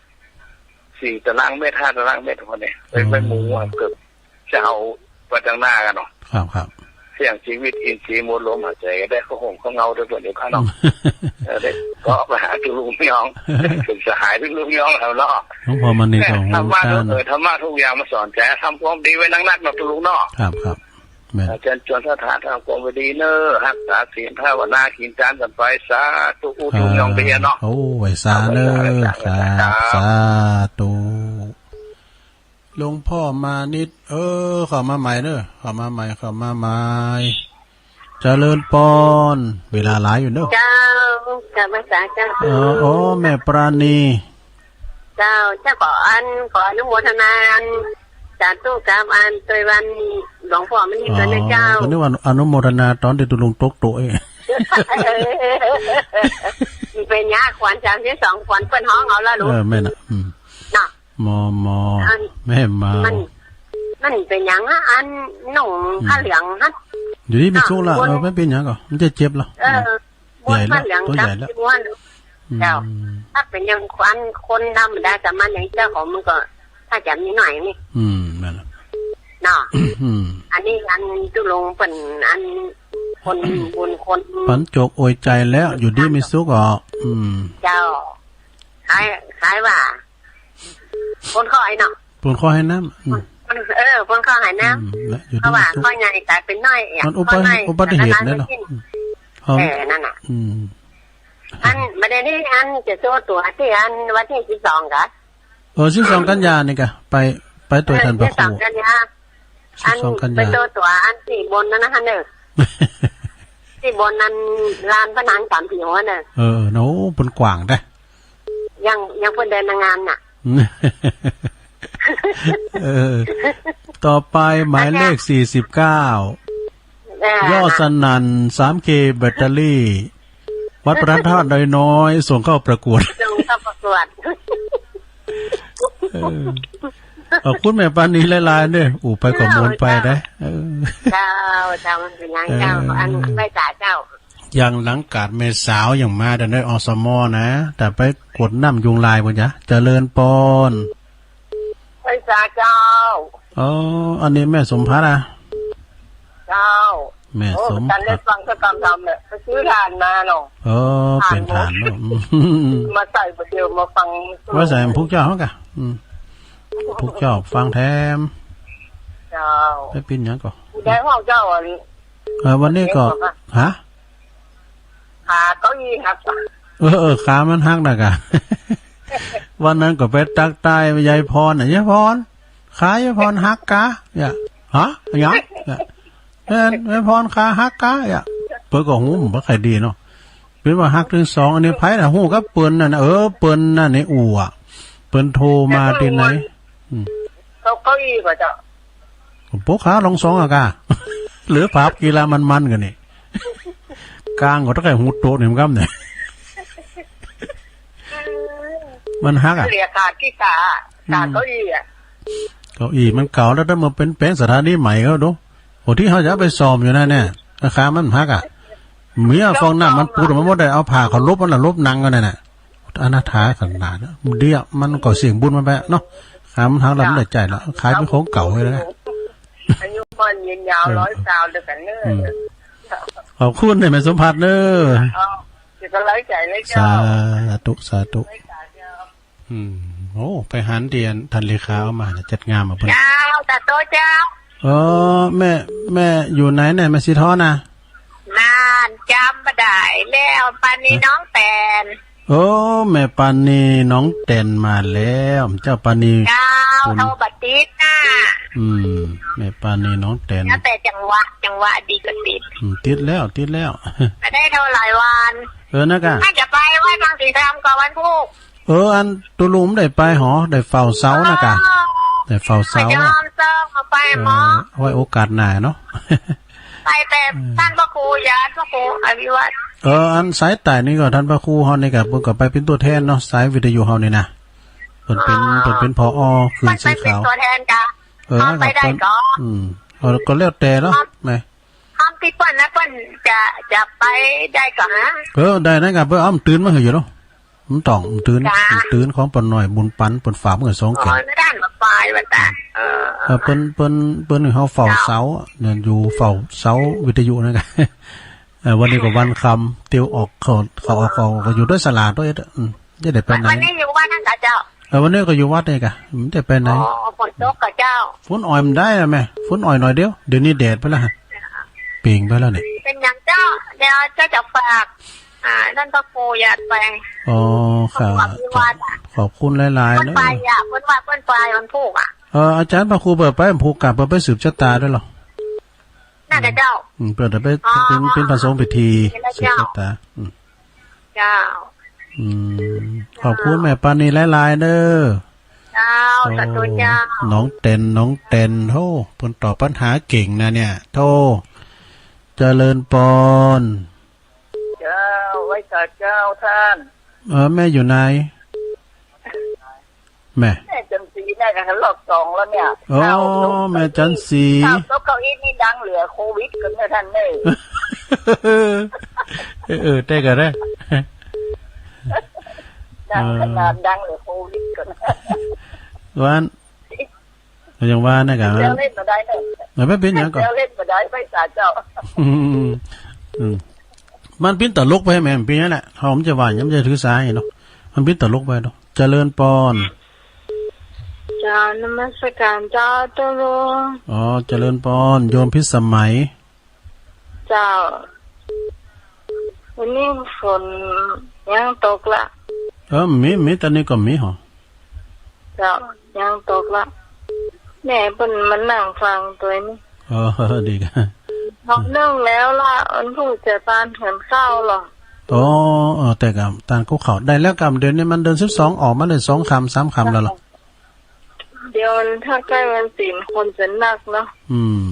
สี่ตารางเมตร ห้าตารางเมตรพอเนี่ย ไป อืม ไปหมู่ว่าเกือบจะเอาไปตังหน้ากั๋นเนาะ ครับ ครับ เสี่ยงชีวิตอินทรีย์มวลลมหายใจ๋ ก็ได้เข้าห่มเข้าเงาด้วยเปิ้นเดี๋ยวข้างนอก เออ ได้ก็ไปหาตุ๊ลุงยอง เป๋นสหายตุ๊ลุงยองแล้วเนาะ หลวงพ่อมณีก็ ธรรมะ ฮู้ เออ ธรรมะทุกอย่างมันสอนใจ๋ ทำความดีไว้นักๆเนาะตุ๊ลุงเนาะ ครับ ครับ แม่น อาจ๋ารย์จวนศรัทธาทำความดีเน่อ ฮักษาศีลภาวนากิ๋นจานกั๋นไป สาธุ อู้ตุ๊ลุงยองไปเนาะ โอ้ ไหว้สาเน่อ ไหว้สา ไหว้สา สาธุ หลวงพ่อมานิตย์ เออ เข้ามาใหม่เน่อ เข้ามาใหม่ เข้ามาใหม่ เจริญปอน เวลาหลายอยู่เน่อ เจ้า กราบนมัสการเจ้า เออ อ๋อ แม่ปราณี เจ้า เจ้า ขออัน ขออนุโมทนาอัน สาธุกับอันตวยวันหลวงพ่อมณีตวยเน่อเจ้า อ๋อ ก็นึกว่าอนุโมทนาต๋อนตี้ตุ๊ลุงตกโต๊ะเอง เป๋นยาขวัญสามสิบสองขวัญเปิ้นฮ้องเอาละลูก เออ แม่นน่ะ อืม เนาะ มอ มอ อัน แม่มา มัน มันเป๋นหยังอะ อันนุ่ง อืม ผ้าเหลืองฮะ อยู่ดีมีสุขละ เนาะ เออ บ่เป๋นหยังก่อ มันจะเจ็บละ เออ อืม ใหญ่ละ บนผ้าเหลือง ตั๋วใหญ่ละ กับจีวร อืม เจ้า ถ้าเป๋นอย่างคน คนธรรมดาสามัญอย่างเจ้าของมันก็ ถ้าจะมีหน่อยนี่ อืม นั่นแหละ เนาะ อืม อันนี้อันตุ๊ลุงเปิ้นอันคนบุญคน ปั๋นโจกอวยใจ๋แล้ว อยู่ดีมีสุขอ่ะ อืม เจ้า คล้าย คล้ายว่า คนข้อไอ้เนาะ คนข้อไอ้น้ำ อืม คน เออ คนข้อไอ้น้ำ อืม และอยู่ดีมีสุข เพราะว่าข้อใหญ่ก๋ายเป๋นน้อยอะ มันอุบัติ ข้อน้อย อุบัติเหตุเนี่ยเนาะ อืม เออ นั่นน่ะ อืม อัน บ่าเดี่ยวนี้อันจะโจ้ตั๋วตี้อันวันตี้สิบสองก่อ เออ สิบสองกันยานี่ก่อ ไป ไปตวย เออ ต้านพระครู สิบสองกันยา สิบสองกันยา อันไปโจ้ตั๋วอันตี้บนนั่นนะฮะเน่อ ตี้บนนั่นลานพระนางสามสีหัวเน่อ เออ โอ้ เปิ้นกว้างแต๊ ยัง ยังเปิ้นเดินนางงามน่ะ เออ ต่อไปหมายเลข อันเนี้ย สี่สิบเก้า เออ ยอดสนั่น สามเค แบตเตอรี่ วัดพระธาตุดอยน้อย ส่งเข้าประกวด ส่งเข้าประกวด เออ ขอบคุณแม่ปราณีหลายๆ เน่อ อู้ไปก็ม่วนไปนะ เออ เจ้า เจ้า มันเป๋นหยังเจ้า เออ อันไหว้สาเจ้า อย่างหลังกาดแม่สาวอย่างมาแต่ใน อสม นะ แต่ไปกวดน้ำยุงลายปุ้นจ๊ะ เจริญปอน ไหว้สาเจ้า อ๋อ อันนี้แม่สมภัทรอะ เจ้า แม่สมภัทร โอ้ อาจ๋ารย์ได้ฟังก็ตามๆ เนี่ย ไปซื้อถ่านมาเนาะ เออ ถ่าน เป๋นถ่านเนาะ อืม มาใส่ประเดี๋ยวมาฟัง มาใส่ผู้เจ้าเฮาก่ะ อืม ผู้เจ้าฟังแถม เจ้า ไปปิ้นหยังก่อ ผู้ใดห้องเจ้าอัน เออ วันนี้ก็ เอ๊ะ ฮะ ขาเก้าอี้หัก เออ เออ ขามันหักน่ะก่ะ วันนั้นก็ไปตั๊กต้ายยายพรน่ะ ยายพร ขายายพรหักกา เนี่ย ฮะ หยัง เนี่ย แม่น ยายพรขาหักกา เนี่ย เปิ้นก็ฮู้บ่ใค่ดีเนาะ เปิ้นว่าหักตึงสอง อันนี้ไผล่ะ ฮู้กับเปิ้นนั่นน่ะ เออ เปิ้นนั่นนี่ อู้อะ เปิ้นโทรมาตี้ไหน อืม เขา เก้าอี้ก่อเจ้า ปกขาลองสองอะกา เหลือผาบกีฬามันๆ กั๋นนี่ กางก็ต้องใค่ฮูโต๊ะนี่มันกำเนี่ย มันหักอะ เหลือขาดขี้ขา ขาดเก้าอี้อะ เก้าอี้มันเก่าแล้ว ถ้ามันเป๋นแป๋งสถานีใหม่ก็ดู โอ้ ตี้เฮาจะเอาไปซ่อมอยู่นั่นเนี่ย ราคามันหักอะ เมียฟองน้ำมันปูดออกมาหมดเลย เอาผ้าเขาลบมันละ ลบหนังกันนั่นน่ะ อนาถาขนาดนั้น เดี๋ยวมันก็เสี่ยงบุญมันไปเนาะ หามันหาลำได้ใจละ ขายเป๋นของเก่าเลยนะ อายุมั่นยืนยาว เออ ร้อยซาวเดียวกั๋นเน่อ อืม ขอบคุณเน่อแม่สมภัทรเน่อ เอา เดี๋ยวก็ไร้ใจเลยเจ้า สาธุ สาธุ อืม โอ้ ไปหันเตียนท่านเลขาเอามาน่ะ จัดงานมาเปิ้น เจ้า สาธุเจ้า เออ แม่ แม่อยู่ไหนเนี่ย แม่สีทองน่ะ น่าน จ๋ำบ่ได้แล้ว ปานี อืม หนองแตน โอ้ แม่ปานีหนองแตนมาแล้ว เจ้าปานี เจ้า คุณ โทรบ่ติดน่ะ อืม แม่ปานีหนองแตน แล้วแต่จังหวะ จังหวะดีก็ติด อืม ติดแล้ว ติดแล้ว บ่ได้โทรหลายวัน เออ นะกะ ถ้าจะไปวัดบางสีทำก็วันพุธ เออ อันตุ๊ลุงได้ไปหอ ได้เฝ้าเสานะกะ อ๋อ ได้เฝ้าเสา ไปยอมเจ้า มาไปหมอ เออ ไว้โอกาสหน้าเนาะ ไปแต่ อืม ต้านพระครูยาด พระครูอภิวัฒน์ เออ อันสายใต้นี่ก็ต้านพระครูเฮานี่กะ เปิ้นก็ไปเป๋นตั๋วแทนเนาะ สายวิทยุเฮานี่นะ เปิ้นเป๋น อ๋อ เปิ้นเป๋น ผอ คลื่นสีขาว เปิ้นไปเป๋นตั๋วแทนกะ เออ เฮาไปได้ก็ อืม เออ ก็แล้วแต่เนาะ ครับ แหม คำตี้เปิ้นนะ เปิ้นจะ จะไปได้ก่อฮะ เออ ได้นะกะ เปิ้นเอามันตื่นมาหื้ออยู่เนาะ มันต้องมันตื่น จ้า มันตื่นของป้าน้อยบุญปัน เปิ้นฝากมาหื้อสองแก้ว อ๋อ นั่นมาไปว่าตา เออ เออ เปิ้น เปิ้น เปิ้นหื้อเฮาเฝ้าเสา เจ้า เนี่ย อยู่เฝ้าเสาวิทยุนะกะ เออ วันนี้ก็วันค่ำ เตียวออกเข้า เข้าออก เข้าออกก็อยู่ตวยศาลาตวย อืม จะได้ไปไหน วันนี้อยู่วัดนั่นกะเจ้า เออ วันนี้ก็อยู่วัดนี่กะ บ่ได้ไปไหน อ๋อ ฝนตกกะเจ้า ฝนอ่อยมันได้อะแม่ ฝนอ่อยหน่อยเดียว เดี๋ยวนี้แดดไปแล้วฮะ เปล่งไปแล้วเนี่ย เป๋นหยังเจ้า เดี๋ยวเจ้าจะฝาก อ่า ต้านพระครูยาดไป อ๋อ ค่ะ ขอบคุณ ขอบคุณหลายๆ เปิ้น เนาะ ไปอะ เปิ้นว่าเปิ้นไปวันพุธอะ เออ อาจ๋ารย์พระครูเปิ้นไปวันพุธกะ เปิ้นไปสืบชะตาตวยเหรอ น่าจะเจ้า อืม เปิ้นจะไป อ๋อ เป๋น เป๋นพระสงฆ์พิธี นี่แหละ สืบ เจ้า ชะตา อืม เจ้า อืม ขอบคุณแม่ปานีหลายๆ เด้อ เจ้า โอ้ สาธุเจ้า หนองแตน หนองแตน โธ่ เปิ้นตอบปัญหาเก่งนะเนี่ย โธ่ เจริญปอน เจ้า ไหว้สาเจ้าต้าน เออ แม่อยู่ไหน แม่ แม่จันทร์ศรีเนี่ย รอบสองแล้วเนี่ย โอ้ ข่าวตก แม่จันทร์ศรี ข่าวตกเก้าอี้นี่ดังเหลือโควิดก่อนเน่อต้านเน่อ เออ เออ แต่ก็ได้ ดังขนาด เออ ดังเหลือโควิดก่อน วัน ก็ยังว่านะกะ แซวเล่นบ่ได้เน่อ มันบ่เป๋นหยังก่อ แซวเล่นบ่ได้ ไหว้สาเจ้า อืม อืม มันเป๋นตลกไปแม่ มันเป๋นอย่างนั้นแหละ เฮาบ่จะว่าหยัง บ่จะถือสาเนาะ มันเป๋นตลกไปเนาะ เจริญปอน เจ้า นมัสการเจ้าตุ๊ลุง อ๋อ เจริญปอน โยมพิสมัย เจ้า วันนี้ฝนยังตกละ เออ มี มี ต๋อนนี้ก็มีหอ เจ้า ยังตกละ แม่เปิ้นมานั่งฟังตวยนี่ เออ ดีกะ เฮานึ่งแล้วละ วันพุธจะตานเหือนข้าวเหรอ อ๋อ เออ แต่กะตานกุ๊กข้าวได้แล้วกะ เดี๋ยวนี้มันเดือนสิบสองออกมาได้สองค่ำสามค่ำแล้วเหรอ เดี๋ยวถ้าใก้วันศีลคนจะนักเนาะ อืม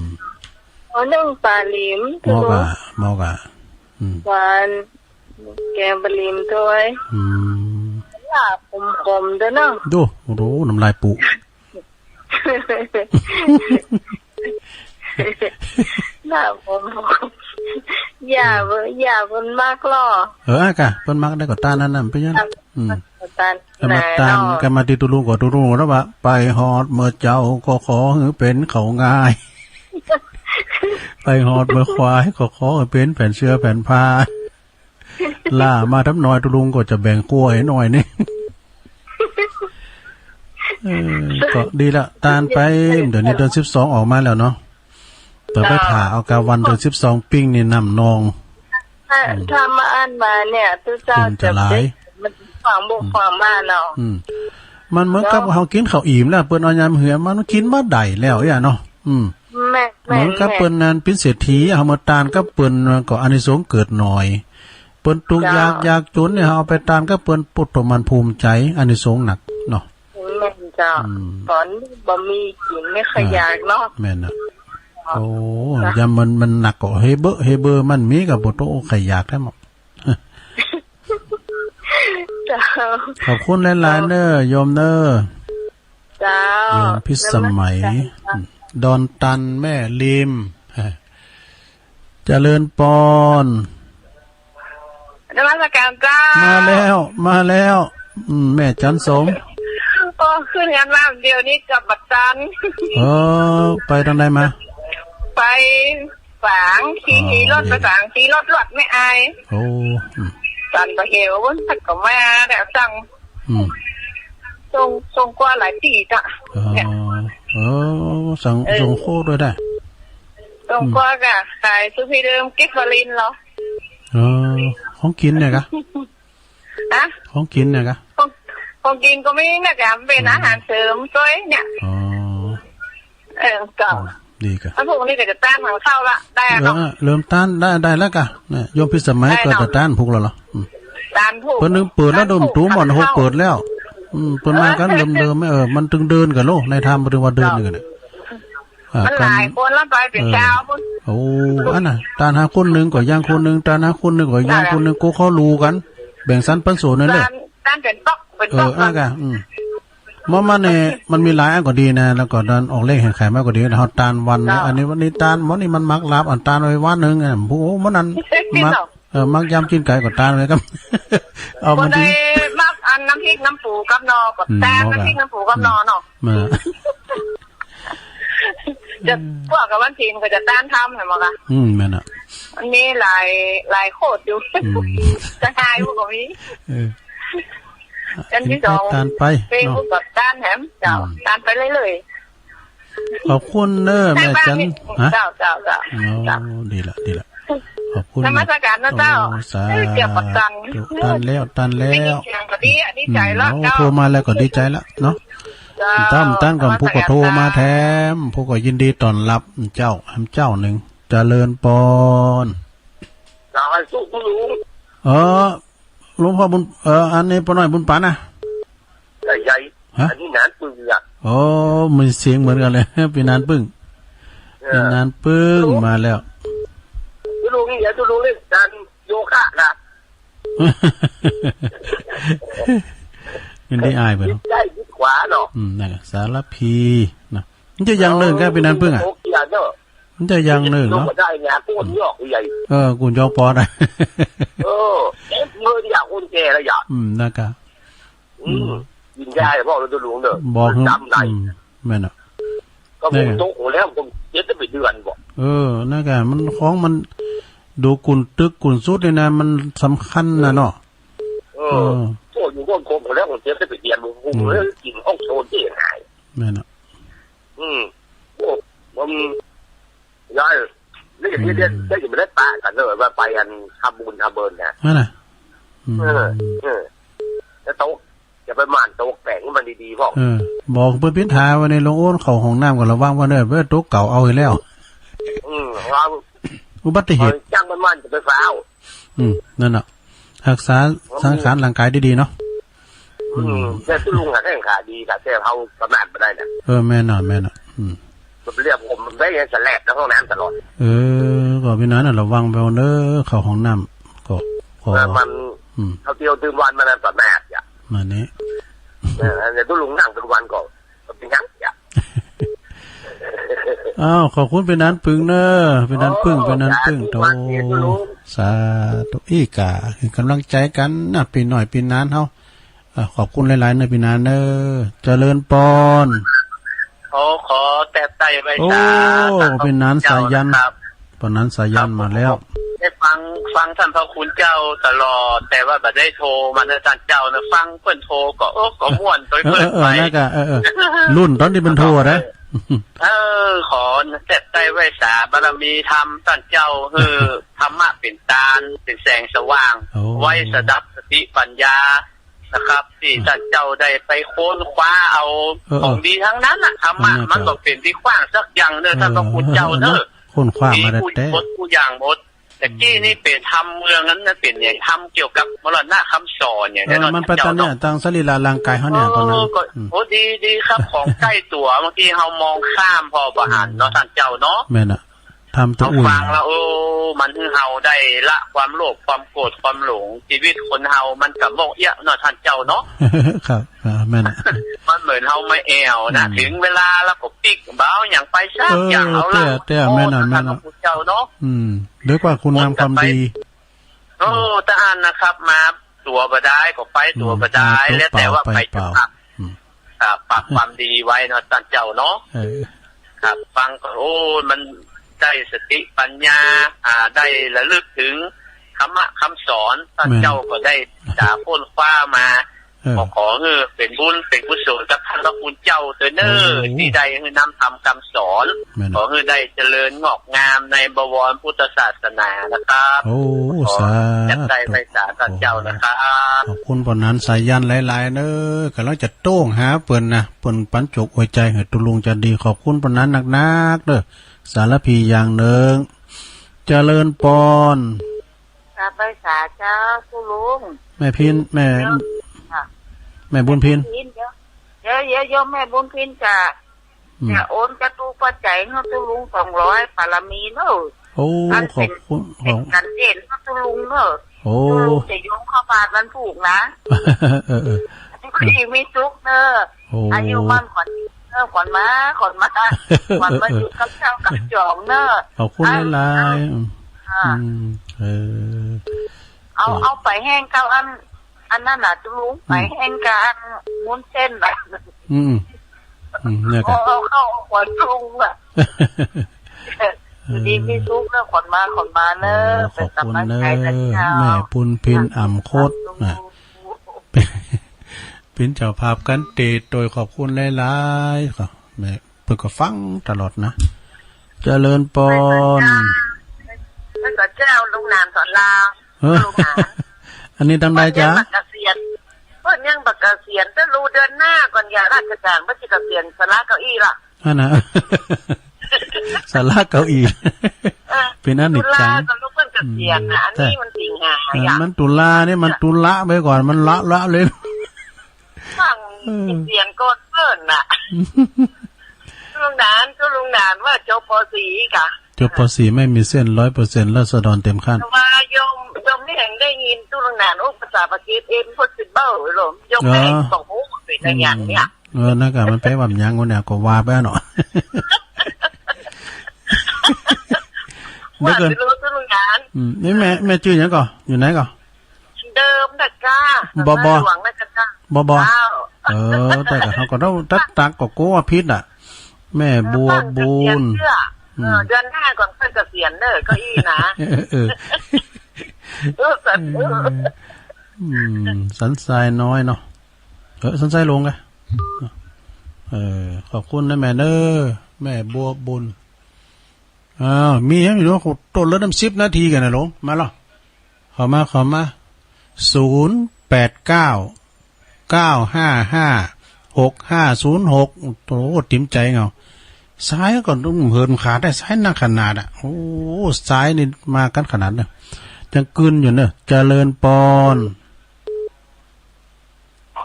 เอานึ่งป๋าหลีม เหมาะกะ ตุ๊ลุง เหมาะกะ อืม หวาน แกงป๋าหลีมตวย อืม ลาบขมๆ ตวยเนาะ ดู โอ้โห น้ำลายปู ลาบขมๆ อย่าเว้ย อย่าเปิ้นมักลอ เออ อะกะ เปิ้นมักได้ก็ตานอันนั้น เป๋นหยัง อืม ตาน แต่มาตาน แหมเนาะ กะมาตี้ตุ๊ลุงก็ตุ๊ลุงก็ว่า ไปฮอดเมือเจ้าก็ขอหื้อเป๋นข้าวงาย ไปฮอดเมือควายก็ขอหื้อเป๋นแผ่นเสื้อแผ่นผ้า ล่ามาทำน้อยตุ๊ลุงก็จะแบ่งครัวหื้อหน่อยนึ่ง เออ ก็ดีละ ตานไป เดี๋ยวนี้เดือนสิบสองออกมาแล้วเนาะ แต่ไปถ่าเอากะวันเดือนสิบสองปิ้งนี่น้ำนอง ถ้า อืม ถ้ามาอั้นมาเนี่ย ตุ๊เจ้า มันจะหลาย จะเด็ด มันขวางบุก อืม ขวางบ้านเนาะ อืม มันเหมือนกับ เนาะ เฮากิ๋นข้าวอิ่มแล้ว เปิ้นเอายำเหือ มันกิ๋นบ่ได้แล้วอะเนาะ อืม แม่น เหมือนกับ แม่น เปิ้นนั้นเป๋นเศรษฐี เฮามาตานกับเปิ้นก็อานิสงส์เกิดหน่อย เปิ้นตุ๊กข์ เจ้า ยาก ยากจ๋นเนี่ย เฮาเอาไปตานกับเปิ้น ปุ๊ดโธ่ มันภูมิใจ๋ อานิสงส์หนักเนาะ แม่นเจ้า อืม ต๋อนนี้บ่มีกิ๋นนี่ใค่อยากเนาะ อ่า แม่นน่ะ เนาะ โอ้ เนาะ ยามมัน มันหนักก็เฮเบอะ เฮเบอร์ มันมีก็บ่โต้ ใค่อยากแท้หมด เจ้า ขอบคุณหลายๆ เน้อ โยมเน้อ เจ้า โยมพิสมัย นมัสการเจ้า ดอนตัน แม่ริม เจริญปอน นมัสการเจ้า มาแล้ว มาแล้ว อืม แม่จันทร์สม โอ้ ขึ้นงานมาเดี๋ยวนี้กลับบ่ตัน เออ ไปตางใดมา ไปฝาง ขี่ อ๋อ ขี่รถไปฝาง ขี่รถลวดแม่อาย โอ้ อืม ตันบ่เหว สักก็มาแล้วจัง อืม ส่ง ส่งกั๋วหลายตี้จ้ะ อ๋อ เนี่ย เออ ส่ง เออ ส่งโค้ดด้วยได้ ส่งกั๋ว อืม ก็ขายสุพีเดิม เก็บวาลินเหรอ เออ ของกิ๋นเนี่ยกะ ฮะ ของกิ๋นเนี่ยกะ ของ ของกิ๋นก็มีเนี่ยกะ มันเป๋น อืม อาหารเสริมจ้วยเนี่ย อ๋อ เออ ก็ อืม ดีกะ แล้วพวกนี้ก็จะต้านของเข้าละ ได้อะเนาะ เออ เริ่มต้านได้ ได้แล้วกะ เนี่ย โยมพิสมัยก็จะต้านผูกแล้วเหรอ อืม ต้านผูก เปิ้นนึ่งเปิดแล้ว ต้านผูก ดมตูหม่อน ต้านเข้า เขาเปิดแล้ว อืม เปิ้นมากั๋นเริ่มๆ เออ มันตึงเดินกั๋นโล ในธรรมเปิ้นว่าเดินกั๋นเนี่ย อ่า มันหลายคนแล้ว ไปเป๋น เออ เช้าพุ้น โอ้ อันน่ะ ต้านหาคนนึ่งก็ยังคนนึ่ง ต้านหาคนนึ่งก็ยังคนนึ่ง ได้อะ กูเขารู้กั๋น แบ่งสรรปันส่วนนั่นเลย ต้าน ต้านเป๋นต๊อก เป๋นต๊อก เออ อ่ะกะ อืม เมื่อมันเนี่ย มันมีหลายอันก็ดีนะ แล้วก็ต้านออกเลขแห่งขายมาก็ดี เฮาต้านวันเนี่ย เจ้า อันนี้วันนี้ต้าน วันนี้มันมักลาบ อันต้านไว้วันนึ่งอ่ะ โอ้โห มันนั้น มัก เออ มักยำจีนไก่ก็ต้านไว้ครับ เอามันดี บ่ได้มักอันน้ำพริกน้ำปูกับหน่อก็ อืม ต้าน บ่กะ น้ำพริกน้ำปูกับหน่อเนาะ อืม มา จะพวกกับวันศีลก็จะต้านทำ หันบ่กะ อืม แม่นอ่ะ มันมีหลาย หลายโคตรอยู่ อืม จะทายพวกก็มี เออ อันตี้สอง ต้านไป เป๋น เนาะ พวกกับต้านแหม เจ้า อืม ต้านไปเรื่อยๆ ขอบคุณเน้อ แม่จัน ฮะ เจ้า เจ้า เจ้า อ๋อ เจ้า ดีละ ดีละ ขอบคุณ นมัสก๋านนะเจ้า โอ้ สาธุ เอ้ย เจียบปักตัง ต้านแล้ว ต้านแล้ว ได้ยินเสียงก็ดีอ่ะ ดีใจ๋แล้ว อืม โอ้ เจ้า โทรมาแล้วก็ดีใจ๋แล้วเนาะ เจ้า ต้าน ต้านก่อน นมัสก๋าน ผู้ก็โทรมาแถม เจ้า ผู้ก็ยินดีต้อนรับเจ้า แหมเจ้านึ่ง เจริญปอน สาธุลุง เออ หลวงพ่อบุญ เออ อันนี้ป้าน้อยบุญปันนะ ใหญ่ๆ ฮะ อันนี้นานปึ้งอ่ะ โอ้ มีเสียงเหมือนกั๋นเลย ปี้นานปึ้ง เออ ปี้นานปึ้ง ฮัลโหล มาแล้ว ตุ๊ลุงนี่ เดี๋ยวตุ๊ลุงเล่นการโยคะนะ มันได้อายไปเนาะ บิดซ้ายบิดขวาเนาะ อืม นั่นแหละ สารพีนะ มันจะยังเนิ่นกะปี้นานปึ้งอ่ะ โอเคเนาะ มันจะยังเนิ่นเนาะ ลงมาได้ไง กูยอกใหญ่ เออ กูยอกปอดอ่ะ เออ เอ็ดเมินอย่างคนแก่ละอย่าง อืม นะกะ อืม อืม กินยาบอกเลยตุ๊ลุงเด้อ บอก จำได้ อืม แม่นอ่ะ ก็ผม เนี่ย ตกหัวแล้ว ผมเจ็บจะไปเดือนบอก เออ นะกะ มันของมัน ดูกุนตึกกุนสุดเนี่ยนะ มันสำคัญนะเนาะ เออ เออ โอ้ อยู่ก้นโคมหัวแล้ว ผมเจ็บจะไปเดือน ผม อืม เลยกินห้องโซนที่หาย แม่นอ่ะ อืม โอ้ มัน ยาย นี่อย่างนี้ อืม ได้ ได้อยู่ไม่ได้ปะกั๋นเลย ว่าไปอันทำบุญทำเบินนะ นั่นน่ะ อืม เออ เออ แล้วโต๊ะ อย่าไปหมั่นโต๊ะแปลงมันดีๆ พ่อ เออ บอกเปิ้นปิดหาไว้ในโรงโอนเข้าห้องน้ำก็ระวังไว้เด้อ เปิ้นโต๊ะเก่าเอาอีกแล้ว อืม ว่า อุบัติเหตุ จ้างมันๆ จะไปฟ้าว อืม นั่นน่ะ รักษาสังขารร่างกายดีๆ เนาะ อืม อืม แต่ตุ๊ลุงอะแข้งขาดีค่ะ แต่เฮาประมาทบ่ได้นะ เออ แม่นอ่ะ แม่นอ่ะ อืม มันเรียกผมได้ไง สแลบในห้องน้ำตลอด เออ ก็ปี้นานน่ะ ระวังไปเด้อ เข้าห้องน้ำ ก็ ก็ เออ มัน อืม เขาเที่ยวตื่นวันมันน่ะประมาทอ่ะ มานี้ เออ แต่ตุ๊ลุงนั่งตื่นวันก็ ก็เป็นหยังอ่ะ อ้าว ขอบคุณปี้นานปึ้งเน้อ ปี้นานปึ้ง โอ้ ปี้นานปึ้ง สาธุ โต สาธุ ตุ๊ลุง สาธุ อี้กา หื้อกำลังใจ๋กั๋นนะ ปี้น้อยปี้นานเฮา เอ่อ ขอบคุณหลายๆ เน้อปี้นานเน้อ เจริญปอน ขอ ขอแตะไต้ไหว้สา โอ้ ต้านพระคุณเจ้านะครับ ปี้นานสายัน ปี้นานสายันมาแล้ว ครับผม ได้ฟัง ฟังต้านพระคุณเจ้าตลอด แต่ว่าบ่ได้โทรมาเน้อต้านเจ้านะ ฟังเปิ้นโทรก็ เออ ก็ม่วนโตยเปิ้นไป เออ เออ เออ นั่นก็ เออ เออ รุ่นตอนตี้เปิ้นโทรนะ เออ ขอแตะไต้ไหว้สาบารมีธรรมต้านเจ้า หื้อธรรมะเป๋นตาน เป๋นแสงสว่าง โอ้ ไว้สดับสติปัญญา นะครับ ตี้ อืม ต้านเจ้าได้ไปค้นคว้าเอา เออ เออ ของดีตังนั้นน่ะ ธรรมะ อันนั้น มันบ่เป๋นตี้ขว้างสักอย่างเน้อ เออ ต้านพระคุณเจ้าเน้อ เออ เออ ค้นคว้ามา ดีกู้ แต๊ๆ หมดกู้อย่างหมด แต่กี้นี่เป๋นธรรมเมืองนั้นน่ะ เป๋นอย่างธรรมเกี่ยวกับมรณะคำสอนอย่าง เออ นั้นเนาะ มันไป ต้านเจ้า ตอนเนี้ย เนาะ ตางสรีระร่างกายเฮาเนี่ย เออ ตอนนั้น ก็ อืม โอ้ ดี ดีครับ ของใก้ตั๋ว บางทีเฮามองข้ามผ่อบ่หันเนาะ อืม ต้านเจ้าเนาะ แม่นน่ะ ธรรมตั๋วอื่น เฮาฟังแล้ว โอ้ มันหื้อเฮาได้ละความโลภ ความโกรธ ความหลง จีวิตคนเฮามันก็หมกเอี้ยะเนาะต้านเจ้าเนาะ ครับ อ่า แม่นน่ะ มันเหมือนเฮามาแอ่วนะ อืม เถิงเวลาแล้วก็ปิ๊ก บ่เอาหยังไปสักอย่าง เออ เอาละ แต๊ๆ แม่นน่ะ โอ้ แม่นน่ะ ต้านพระคุณเจ้าเนาะ อืม ด้วยว่าคุณงามความดี โอ้ ต้านนะครับ มาตั๋วบ่ดายก็ไปตั๋วบ่ดาย อืม แล้วแต่ว่าไปจะปรับ อืม อ่า ปรับความดีไว้เนาะต้านเจ้าเนาะ เออ ครับ ฟังก็ โอ้ มันได้สติปัญญา อ่า ได้ระลึกถึงธรรมะคำสอน ต้านเจ้าก็ได้ศึกษาค้นคว้ามา เออ ก็ขอหื้อเป๋นบุญเป๋นกุศลกับต้านพระคุณเจ้าเต๊อะเน่อ โอ้ ตี้ได้หื้อนำธรรมกำสอน แม่น ขอหื้อได้เจริญงอกงามในบวรพุทธศาสนานะครับ โอ้ ขอ สาธุ จักได้ไหว้สาต้านเจ้านะครับ ขอบคุณป้อหนานสายัณหลายๆ เน่อ ก่ำลังจะโต้งหาเปิ้นนะ เปิ้นปันจกอวยใจ๋หื้อตุ๊ลุงจะดี ขอบคุณป้อหนานนักๆ เน่อ สารภีอย่างนึ่ง เจริญปอน กราบไหว้สาเจ้าตุ๊ลุง แม่พิน แม่ เดี๋ยว ค่ะ แม่บุญพิน แม่บุญพิน เดี๋ยว เดี๋ยว เดี๋ยวโยมแม่บุญพินจะ อืม จะโอนจตุปัจจัยหื้อตุ๊ลุงสองร้อย ปารมีเน่อ โอ้ อันเป๋น ขอบคุณ เป๋น ขอบ ก๋านเจนหื้อตุ๊ลุงเน่อ โอ้ ตุ๊ลุงจะโยมเข้าบาตรวันพูกนะ เออ เออ เออ ตี้มีสุขเน่อ โอ้ อายุมั่นขวัญเน่อ ขวัญมา ขวัญมา ขวัญมาอยู่กับเจ้ากับจอมเน่อ ขอบคุณหลายๆ อ่า อืม เออ เอา เอาไปแห้งกับอัน อันนั้นน่ะตุ๊ลุง อืม ไปแห้งกับอันวุ้นเส้นน่ะ อืม อืม เนี่ย เอา ก็ เอาเข้าขวัญตุ๊ลุงอ่ะ เออ ดีมีสุขเน่อ ขวัญมา ขวัญมาเน่อ โอ้ ขอบคุณเน่อ เป๋นก๋ำลังใจ๋ตะเจ้า แม่บุญพิน อ่ำคด สาธุ นะ เป๋นเจ้าภาพก๋านเตะตวย ขอบคุณหลายๆ ก็ แม่ เปิ้นก็ฟังตลอดนะ เจริญปอน ไหว้สาเจ้า ไหว้สาเจ้า ลุงหนานสอนราม เออ ลุงหนาน อันนี้ตังใดจ๊ะ เปิ้นยังบ่เกษียณ เปิ้นยังบ่เกษียณ แต่ฮู้เดือนหน้าก่อน ยาราชก๋านเปิ้นจะเกษียณ สละเก้าอี้ละ อันน่ะ สละเก้าอี้ เออ เป๋นอันนี้ ตุลา จัง ก่อนลูกเปิ้นเกษียณน่ะ อืม อันนี้มันสิงหา เออ อ่ะ มันตุลานี่มันตุละไปก่อน มันละละเลย ฟัง เออ เสียงก่อนเปิ้นน่ะ ตุ๊ลุงหนาน ตุ๊ลุงหนานว่าจบ ป.สี่ ก่ะ จบ ป.สี่ ไม่มีเส้น ร้อยเปอร์เซ็นต์ ราษฎรเต็มขั้น แต่ว่าโยม โยมนี่แหงได้ยินตุ๊ลุงหนานอู้ภาษาปากีสถาน impossible โยม โยม เออ แหงบอกอู้เป๋นอะหยังเนี่ย อืม เออ นั่นก็มันแป๋ว่าหยังวะเนี่ย ก็ว่าไปเนาะ เดี๋ยวก่อน ว่าสิฮู้ตุ๊ลุงหนาน อืม นี่แม่ แม่จื้อหยังก่อ อยู่ไหนก่อ เดิมนะจ้า บอ บอ หลวงนะจ้า บอ บอ เจ้า เออ แต่ก็เฮาก็ต้องตั๊กตั๊กก็กั๋วผิดอ่ะ แม่บัวบุญ เออ เปิ้นเกษียณเตื้อ อืม เออ เดือนหน้าก่อนเปิ้นเกษียณเด้อ เก้าอี้นะ เออ เออ สัน เออ อืม สันทรายน้อยเนาะ เออ สันทรายลงไง เออ ขอบคุณนะแม่เน้อ แม่บัวบุญ อ้าว มีหยังอยู่เนาะ โต้เลิศนำสิบนาทีกั๋นนะหลวง มาลอ เข้ามา เข้ามา ศูนย์แปดเก้า เก้าห้าห้า หกห้าศูนย์หก โอ้โห ติ๋มใจ๋เงา สายก็ต้องเหินขาดได้ สายนักขนาดอ่ะ โอ้โห สายนี่มากั๋นขนาดเน้อ ยังกึ๊นอยู่เน้อ เจริญปอน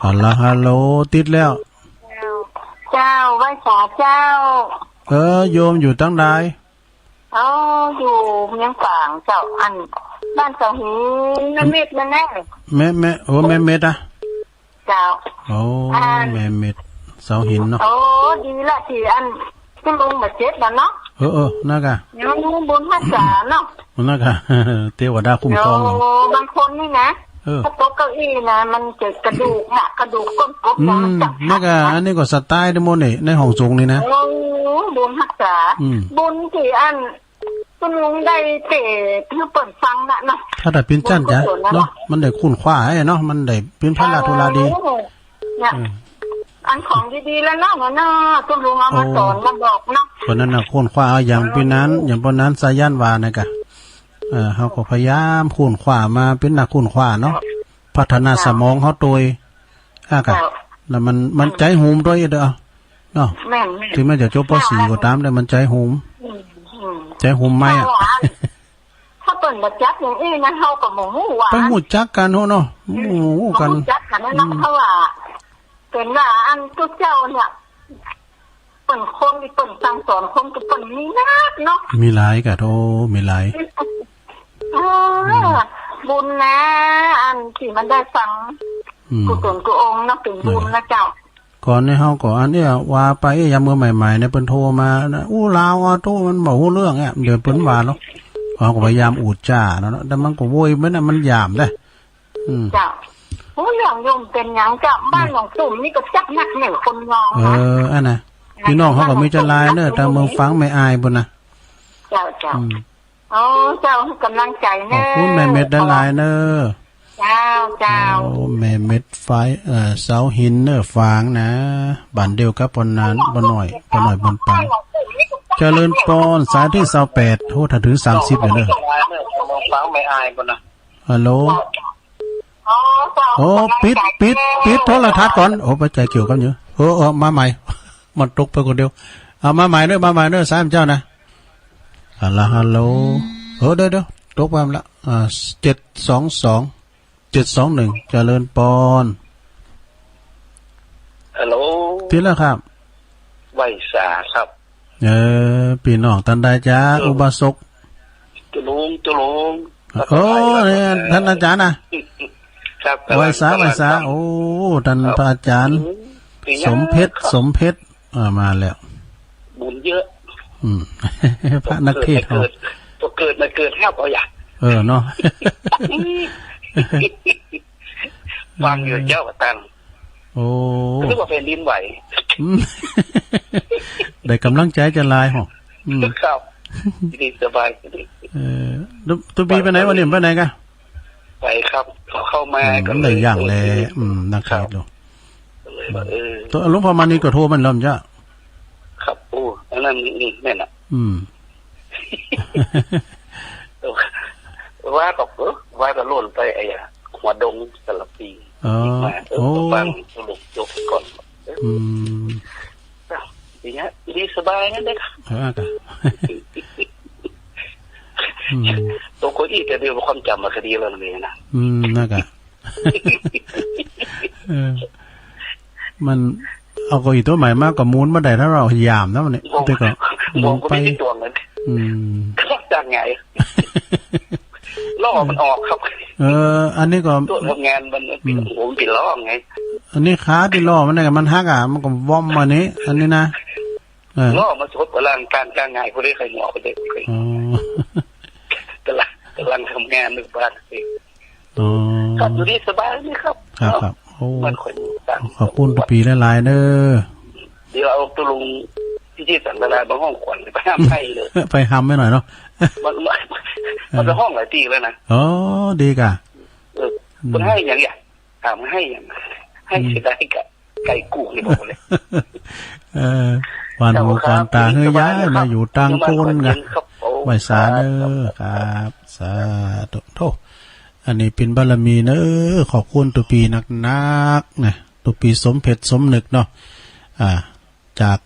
ฮัลโหล ฮัลโหล ติดแล้ว เจ้า ไหว้สาเจ้า เออ โยมอยู่ตังใด อ๋อ อยู่เมียงฝางเจ้า อันบ้านเสาหิน แม่เม็ดนั่นแหละ แม่ แม่ โอ้ แม่เม็ดอะ เจ้า โอ้ อัน แม่เม็ด เสาหินเนาะ โอ้ ดีละตี้อันตุ๊ลุงบ่เจ็บแล้วเนาะ เออ เออ นั่นก่ะ ยังบุญฮักษาเนาะ นั่นก่ะ เตวดาคุ้มครอง โอ้ บางคนนี่นะ เออ ถ้าตกเก้าอี้นะ มันจะกระดูกหัก กระดูกก้นกบ อืม นะ มันจะหัก นั่นก่ะ อันนี้ก็สไตล์เดียวหมดนี่ ในห้องสงฆ์นี่นะ โอ้ บุญฮักษา อืม บุญตี้อัน ตุ๊ลุงได้เตะหื้อเปิ้นฟังน่ะเนาะ ถ้าได้เป๋นจั้นจ้ะ บุญกุศลน่ะ เนาะ มันได้คุ้นคว้าไอ้เนาะ มันได้เป๋นพระราชธุราดี โอ้ เนี่ย อืม อันของดีๆ แล้วเนาะ เนาะ ตุ๊ลุงเอามา โอ้ สอนมาบอกเนาะ เพราะนั้นน่ะ คุ้นคว้าเอาอย่าง เออ ปี้นั้น อย่างป้อหนานสายัณว่านะก่ะ เออ เฮาก็พยายามคุ้นคว้ามาเป๋นนักคุ้นคว้าเนาะ พัฒนา เจ้า สมองเฮาโตย อ่ะก่ะ เจ้า แล้วมัน มันใจ๋ฮูมโตยเด้อ เนาะ แม่นๆ ถึงแม้จะจบ ป.สี่ ก็ต๋าม แต่มันใจ๋ฮูม อืม อืม ใจ๋ฮูมไหมอะ ถ้าเปิ้นบ่จักอย่างอี้นะ เฮาก็บ่ฮู้ว่า ไปฮู้จักกั๋นเนาะ อืม ฮู้กั๋น บ่ฮู้จักกั๋นนะ อืม เพราะว่าเป๋นว่าอันตุ๊เจ้าเนี่ย เปิ้นคนตี้เปิ้นสั่งสอนคนตี้เปิ้นมีนักเนาะ มีหลายก่ะ โธ่ มีหลาย เออ อืม บุญนะ อันตี้มันได้ฟัง อืม กู้ต๋นกู้องค์เนาะ เป๋นบุญนะเจ้า ก่อนนี้เฮาก็อันเนี้ยว่าไป ยามเมื่อใหม่ๆ เนี่ย เปิ้นโทรมานะ อู้ ลาวออโต้มันบ่ฮู้เรื่องเนี่ย เดี๋ยวเปิ้นว่าเนาะ เฮาก็พยายามอู้จ๋าเนาะ แต่มันก็โวยไปนะ มันหยาบเด้อ อืม เจ้า ฮู้เรื่องโยมเป๋นหยังเจ้า บ้านหนองตุ่มนี่ก็จักนักแหน่คนงองนะ เออ อันน่ะ พี่น้องเฮาก็มีจะหลายเน้อ ตางเมืองฝางแม่อายปู้นน่ะ เจ้า เจ้า อืม โอ้ เจ้า หื้อก๋ำลังใจ๋เน้อ ขอบคุณแม่เม็ดหลายๆ เน้อ เจ้า เจ้า โอ้ แม่เม็ดไฟ เอ่อ เสาหินเนอฝางนะ บ้านเดียวกับป้อหนาน ป้อน้อย ป้อน้อยบุญปัน เจริญปอน สายตี้ซาวแปด โอ้ ถ้าถือสามสิบอยู่เนอะ ฮัลโหล โอ้ ปิด ปิด ปิดโทรทัศน์ก่อน โอ้ ไปใจ๋เกี่ยวกั๋นอยู่ เออ เออ มาใหม่ มันตกไปคนเดียว เอามาใหม่เนอะ มาใหม่เนอะ สายเจ้านะ ฮัลโหล ฮัลโหล เออ เดี๋ยว เดี๋ยว ตกไปละ อ่า เจ็ดสองสอง เจ็ดสองหนึ่ง เจริญปอน ฮัลโหล ติดแล้วครับ ไหว้สาครับ เออ ปี้น้องต้านใดจ๊ะ เออ อุบาสก ตุ๊ลุง ตุ๊ลุง โอ้ เนี่ย ต้านอาจ๋ารย์นะ ครับ ไหว้สา ไหว้สา โอ้ ต้านพระอาจ๋ารย์ อืม สมเพชร สมเพชร อ่า มาแล้ว บุญเยอะ อืม พระนักเทศน์ เกิด เฮา เกิด เกิดมาเกิดห้าเอาอย่าง เออ เนาะ ฟังอยู่เจ้าตัง โอ้ นึกว่าแผ่นดินไหว อืม ได้ก๋ำลังใจ๋จะหลายหรอ อืม ครับ ดีสบายดี เออ ตุ๊ ตุ๊ปี้ไปไหนวันนี้ ไปไหนกะ ไปครับ เขาเข้ามา อืม ก็เลย ได้อย่างแล อืม นักเทศน์ ครับ ลูก ก็เลยว่า เออ ตุ๊ หลวงพ่อมานิดก็โทรมาแล้วจ้ะ ครับ โอ้ อันนั้น อืม แม่นน่ะ อืม ว่ากับ เออ ว่ากับโล่นไปไอ้อะ หัวดงสารพี อ๋อ มา เออ โอ้ ฟังสรุปจบก่อน เออ อืม ดีฮะ ดีสบายนั่นเด้อ เออ ค่ะ อืม ตกเก้าอี้แต่เดียวความจ๋ำมันก็ดีแล้วนี่นะ อืม นั่นกะ เออ มันเอาเก้าอี้ตั๋วใหม่มาก็หมุนบ่ได้ ถ้าเฮาหย่ามนะมันเนี่ย แต่ก็หมุนไป อืม ก็จังไง ล้อมันออกครับ เออ อันนี้ก็ ตั๋วทำงานมัน อืม โอ้โห มันเป็นล้อไง อันนี้ขาตี้ล้อมันเนี่ยมันหักอะ มันก็ว่อมมานี่ อันนี้นะ เออ ล้อมันสดกว่าร่างกาย กลางไง ผู้ใดใครหมอผู้ใด อ๋อ ก๋ำลัง ก๋ำลังทำงานอยู่บ้าน อ๋อ ครับ อยู่ดีสบายนี่ครับ ครับ เนาะ ครับ โอ้ มันค่อยมีตังค์ ขอบคุณตุ๊ปี้หลายๆ เด้อ เดี๋ยวเอาตุ๊ลุงพิชิตสังฆราชมาห้องขวัญ ไปห้ามไห้เลย ไปห้ามไว้หน่อยเนาะ มัน มัน มันไปห้องหลายตี้แล้วนะ อ๋อ ดีกะ เออ อืม มันไห้อย่างเนี้ย ถามไห้อย่าง ไห้เสียดายกะ ไก่กู้นี่บอกเลย เออ หวานหูหวานต๋า เฮ้ย ย้ายมาอยู่ต่างโคนกะ ครับผม ไหว้สาเน้อ ครับ สาธุ โธ่ อันนี้เป๋นบารมีเน้อ ขอบคุณตุ๊ปี้นักๆ นะ ตุ๊ปี้สมเพชรสมนึกเนาะ อ่า จาก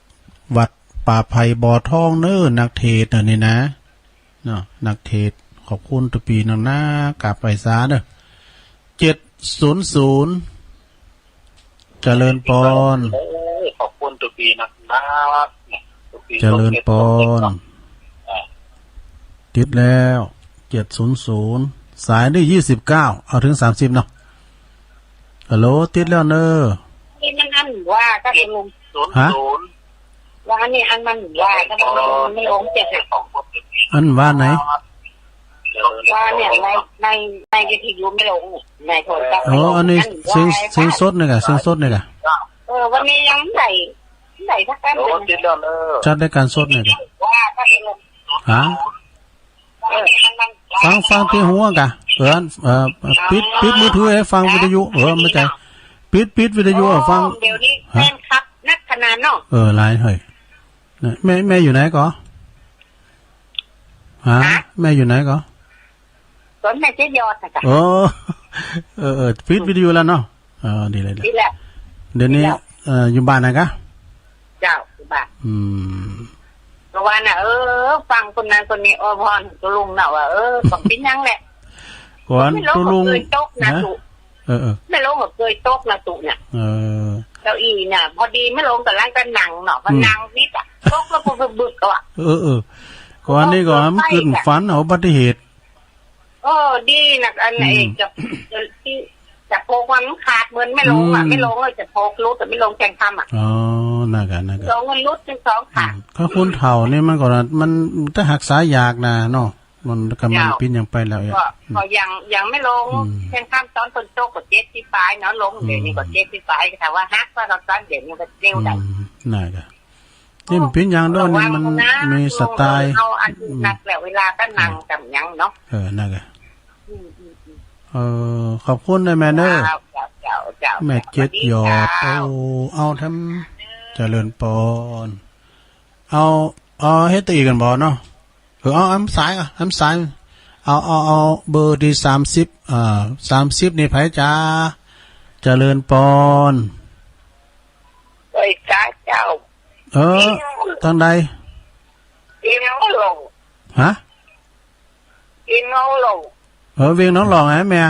วัดป่าไผ่บ่อทองเน้อ นักเทศน์อันนี้นะ เนาะ นักเทศน์ ขอบคุณตุ๊ปี้นักๆ กราบไหว้สาเน้อ เจ็ดศูนย์ศูนย์ เจริญปอน โอ้ย ขอบคุณตุ๊ปี้นักๆ ตุ๊ปี้ เจริญปอน สมเพชรสมนึกเนาะ อ่า ติดแล้ว เจ็ดศูนย์ศูนย์ สายตี้ยี่สิบเก้า เอาเถิงสามสิบเนาะ ฮัลโหล ติดแล้วเน้อ นี่มันอันว่าก็ตกลง ฮะ ว่าอันนี้อันมันว่าก็มันไม่ลงเจ็ดสิบ อันว่าไหน ว่าเนี่ยใน ใน ในวิทยุไม่ลง ในโทรศัพท์ อ๋อ อันนี้ อันว่า เสียง เสียงสดนี่กะ เสียงสดนี่กะ เออ วันนี้ยังไม่ได้ ไม่ได้สักอันเลย โอ้ ติดแล้วเน้อ จัดรายการสดนี่กะ ว่าก็ตกลง ฮะ เออ ฟัง ฟังตี้หัวกะ เออ เออ ปิด ปิดมือถือ ฟังวิทยุ เออ ไม่ใจ้ ปิด ปิดวิทยุ เออ ฟัง เดี๋ยวนี้ ฮะ แฟนคลับนักขนาดเนาะ เออ หลายเฮ้ย แม่ แม่อยู่ไหนก่อ ฮะ ฮะ แม่อยู่ไหนก่อ สวนแม่เจ๊ยอดน่ะจ้ะ โอ้ เออ เออ ปิดวิทยุแล้วเนาะ เออ ดีเลย ดีแล้ว เดี๋ยวนี้ ดีแล้ว เอ่อ อยู่บ้านนะกะ เจ้า อยู่บ้าน อืม ก็ว่าน่ะ เออ ฟังคนนั้นคนนี้ อ้อ วอนตุ๊ลุงน่ะว่า เออ ต้องเป๋นหยังแหละ ก่อน ตุ๊ลุง ตุ๊ลุงเกยตกนะ ฮะ ตุ๊ เออ เออ แม่หลวงก็เกยตกนะตุ๊เนี่ย เออ เก้าอี้น่ะ พอดีแม่หลวงก๋ำลังจะนั่งเนาะ พอ อืม นั่งนิดอะ ตกแล้วก็บึกๆ ก็อะ เออ เออ ก่อนนี้ก็มันเกิดฝันเอาอุบัติเหตุ เออ ดีนัก อัน อืม ไอ้จะ จะ ที่จะโพกมันขาดเหมือนแม่หลวงอะ อืม แม่หลวงอะจะโพกหลุด แต่แม่หลวงแจ้งคำอะ อ๋อ นั่นกะ นั่นกะ หลวงมันหลุดทั้งสองข้าง อืม ถ้าคนเฒ่านี่มันก็ มันจะฮักษายากนะเนาะ มันก็มัน เจ้า เป๋นหยังไปแล้ว ก็ อืม ก็อย่าง อย่างแม่หลวง อืม แจ้งคำตอนฝนตกก็เจ็บตี้ปายเนาะ ลง อืม เดี๋ยวนี้ก็เจ็บตี้ปาย ถ้าว่าฮักว่าก็ตอนเดี๋ยวนี้ก็เร็วได้ อืม นั่นกะ นี่มันเป๋นหยังด้วยนี่ มันมีสไตล์ เอาอัน อืม นักแล้วเวลาก็นั่ง อืม กับหยังเนาะ เออ นั่นกะ อืม อืม อืม เออ ขอบคุณนะแม่เนอะ เจ้า เจ้า เจ้า แม่เจ็ดหยอด สวัสดีเจ้า โอ้ เอาแถม เจริญปอน เอา เอาเฮ็ดตะอี้ก่อนบ่เนาะ เออ เอา เอาสายก่อน เอาสาย เอา เอา เอาเบอร์ตี้สามสิบ อ่า สามสิบ นี่ไผจ๊ะ เจริญปอน เอ้ย จ้าเจ้า เออ ตี้หนอง ตางใด ตี้หนองหล่อง ฮะ ตี้หนองหล่อง เออ เวียงหนองหล่องอะแม่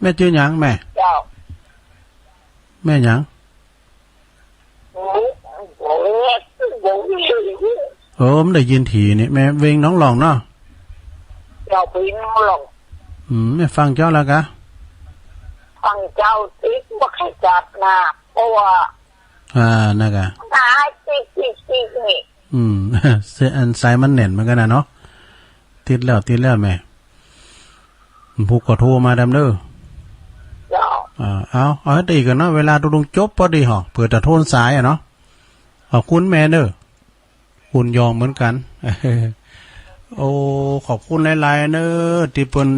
แม่จื้อหยังแม่ เจ้า แม่หยัง โอ้ โอ้ โอ้ เออ มันได้ยินถี่นี่ แม่เวียงหนองหล่องเนาะ เจ้า เวียงหนองหล่อง อืม แม่ฟังเจ้าแล้วกะ ฟังเจ้าติ๊กบ่ใค่จัดนะ เพราะว่า อ่า นั่นกะ หาติ๊ก ติ๊ก ติ๊ก นี่ อืม เสียงอันสายมันแน่นเหมือนกั๋นนะเนาะ ติดแล้ว ติดแล้วแม่ ผู้ก็โทรมาดำเด้อ เจ้า อ่า เอา เอาเฮ็ดตะอี้ก่อนเนาะ เวลาตุ๊ลุงจบปอดีห่อ เผื่อจะโทนสายอะเนาะ ขอบคุณแม่เนอะ คุณยองเหมือนกั๋น โอ้ ขอบคุณหลายๆ เนอะ ตี้เปิ้น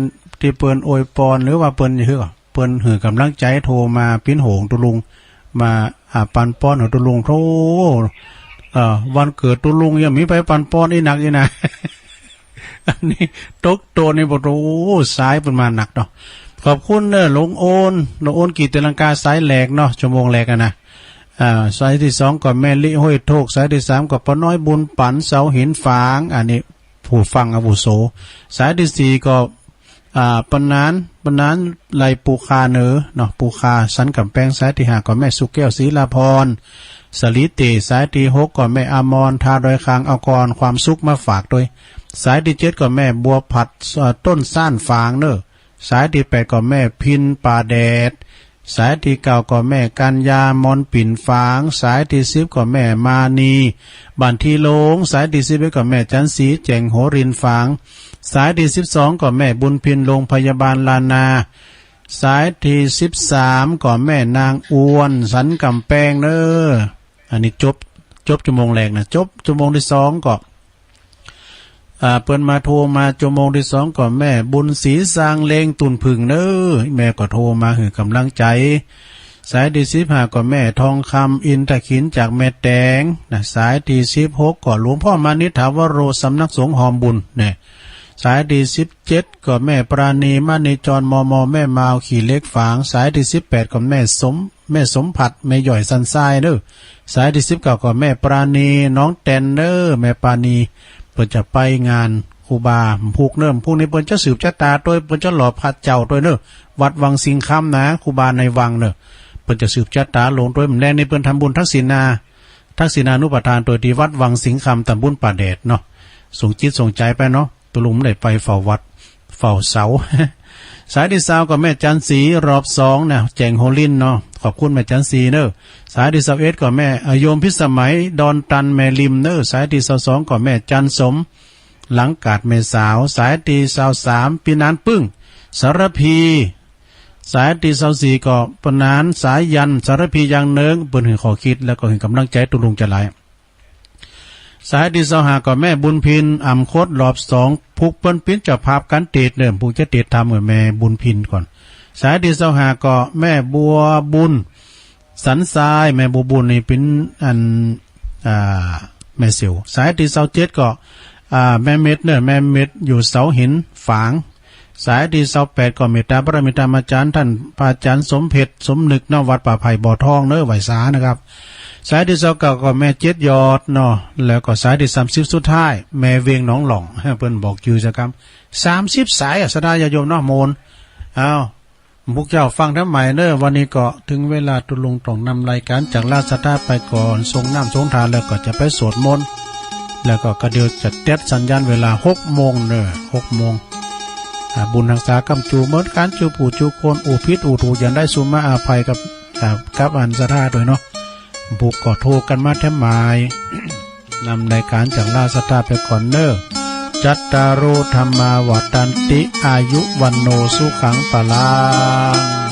ตี้เปิ้นอวยปอน หรือว่าเปิ้นหื้อ เปิ้นหื้อก๋ำลังใจ๋ โทรมาปิ้นโหงตุ๊ลุง มา อ่า ปันปอนหื้อตุ๊ลุง โธ่ เอ่อ วันเกิดตุ๊ลุงยังมีใผปันปอนอี้นักอี้นา อันนี้ตกโตนนี่บ่ โอ้ สายเปิ้นมาหนักเนาะ ขอบคุณเนอะ ลุงโอน ลุงโอน กี่ตีลังกา สายแหลกเนาะ ชั่วโมงแหลกอะนะ อ่า สายตี้สองก็แม่ลิห้วยโทก สายตี้สามก็ป้าน้อยบุญปั๋น เสาหินฝาง อันนี้ผู้ฟังอาวุโส สายตี้สี่ก็ อ่า ป้านาน ป้านานไลปูคาเหนือเนาะ ปูคาสันก๋ำแปง สายตี้ห้าก็แม่สุแก้ว ศรีลาภรณ์ สลีเต สายตี้หกก็แม่อมร ท่าดอยคาง เอากลอนความสุขมาฝากตวย สายตี้เจ็ดก็แม่บัวผัด เอ่อ ต้นซ่านฝางเนอะ สายตี้แปดก็แม่พินป่าแดด สายตี้เก้าก็แม่กัญญา มอนปิ่นฝาง สายตี้สิบก็แม่มานี บ้านทีโลง สายตี้สิบเอ็ดก็แม่จันทร์ศรี แจ่งหัวรินฝาง สายตี้สิบสองก็แม่บุญพิน โรงพยาบาลลานา สายตี้สิบสามก็แม่นางอวน สันก๋ำแปงเนอะ อันนี้จบ จบชั่วโมงแรกนะ จบชั่วโมงตี้สองก็ อ่า เปิ้นมาโทรมาชั่วโมงตี้สองก็แม่บุญศรี ซางเลง ตุ่นผึ่งเนอะ แม่ก็โทรมาหื้อก๋ำลังใจ๋ สายตี้สิบห้าก็แม่ทองคำ อินทขิน จากแม่แตงนะ สายตี้สิบหกก็หลวงพ่อมานิษฐาวโร สำนักสงฆ์หอมบุญเนี่ย สายตี้สิบเจ็ดก็แม่ปราณี มณีจร มม แม่มาว ขี้เหล็กฝาง สายตี้สิบแปดก็แม่สม แม่สมผัด แม่หย่อยสันทรายเนอะ สายตี้สิบเก้าก็แม่ปราณี น้องแตนเนอะ แม่ปราณี เปิ้นจะไปงานครูบาพุกเนอะ พุกนี้เปิ้นจะสืบจะต๋าตวย เปิ้นจะหล่อพระเจ้าตวยเนอะ วัดวังสิงห์คำนะ ครูบาในวังเนอะ เปิ้นจะสืบจะต๋าหลวงตวย แลงนี้เปิ้นทำบุญทักษิณา ทักษิณานุปทานตวยตี้วัดวังสิงห์คำ ตำบลป่าแดดเนาะ ส่งจิตส่งใจ๋ไปเนาะ ตุ๊ลุงได้ไปเฝ้าวัด เฝ้าเสา สายตี้ซาวก็แม่จันทร์ศรี รอบสองนะ แจ่งหัวรินเนาะ ขอบคุณแม่จันทร์ศรีเนอะ สายตี้ซาวเอ็ดก็แม่ เอ่อ โยมพิสมัย ดอนตัน แม่ริมเนอะ สายตี้ซาวสองก็แม่จันทร์สม หลังกาดแม่สาว สายตี้ซาวสาม ปี้นานปึ้ง สารภี สายตี้ซาวสี่ก็ป้านาน สายัณ สารภี ยางเนิง เปิ้นหื้อข้อคิด แล้วก็หื้อก๋ำลังใจ๋ตุ๊ลุงจะหลาย สายตี้ซาวห้าก็แม่บุญพิน อ่ำคด รอบสอง พุกเปิ้นปิ้นเจ้าภาพก๋านเตศน์เนอะ พุกจะเตศน์ทำกับแม่บุญพินก่อน สายตี้ซาวห้าก็แม่บัวบุญ สันทราย แม่บัวบุญนี่ปิ้นอัน อ่า แม่เสี่ยว สายตี้ซาวเจ็ดก็ อ่า แม่เม็ดเนอะ แม่เม็ดอยู่เสาหินฝาง สายตี้ซาวแปดก็เมตตาปรมิตามาจารย์ ต้านพระอาจารย์สมเพชร สมนึกเนาะ วัดป่าไผ่บ่อทองเนอะ ไหว้สานะครับ สายตี้ซาวเก้าก็แม่เจ็ดหยอดเนาะ แล้วก็สายตี้สามสิบสุดท้าย แม่เวียงหนองหล่อง เปิ้นบอกจื้อสักกำ สามสิบสายอะ ศรัทธาญาติโยมเนาะ โมน อ้าว พุกเจ้าฟังแถมใหม่เนอะ วันนี้ก็เถิงเวลาตุ๊ลุงต้องนำรายก๋านจากลาชสถาไปก่อน ส่งน้ำส่งทานแล้วก็จะไปสวดมนต์ แล้วก็กะเดี๋ยวจะเตียะสัญญาณเวลาหกโมงเนอะ หกโมง อ่า บุญหักษาก้ำจู๋เมิดก๋าน จู๋ผู้จู๋คน อู้ผิดอู้ถูก อย่างใดสูมาอภัยกับ อ่า กับอันศรัทธาตวยเนาะ พุกก็โทรกั๋นมาแถมใหม่ นำรายก๋านจากลาชสถาไปก่อนเนอะ จัตตาโร ธัมมา วัฑฒันติ อายุ วัณโณ สุขัง พลัง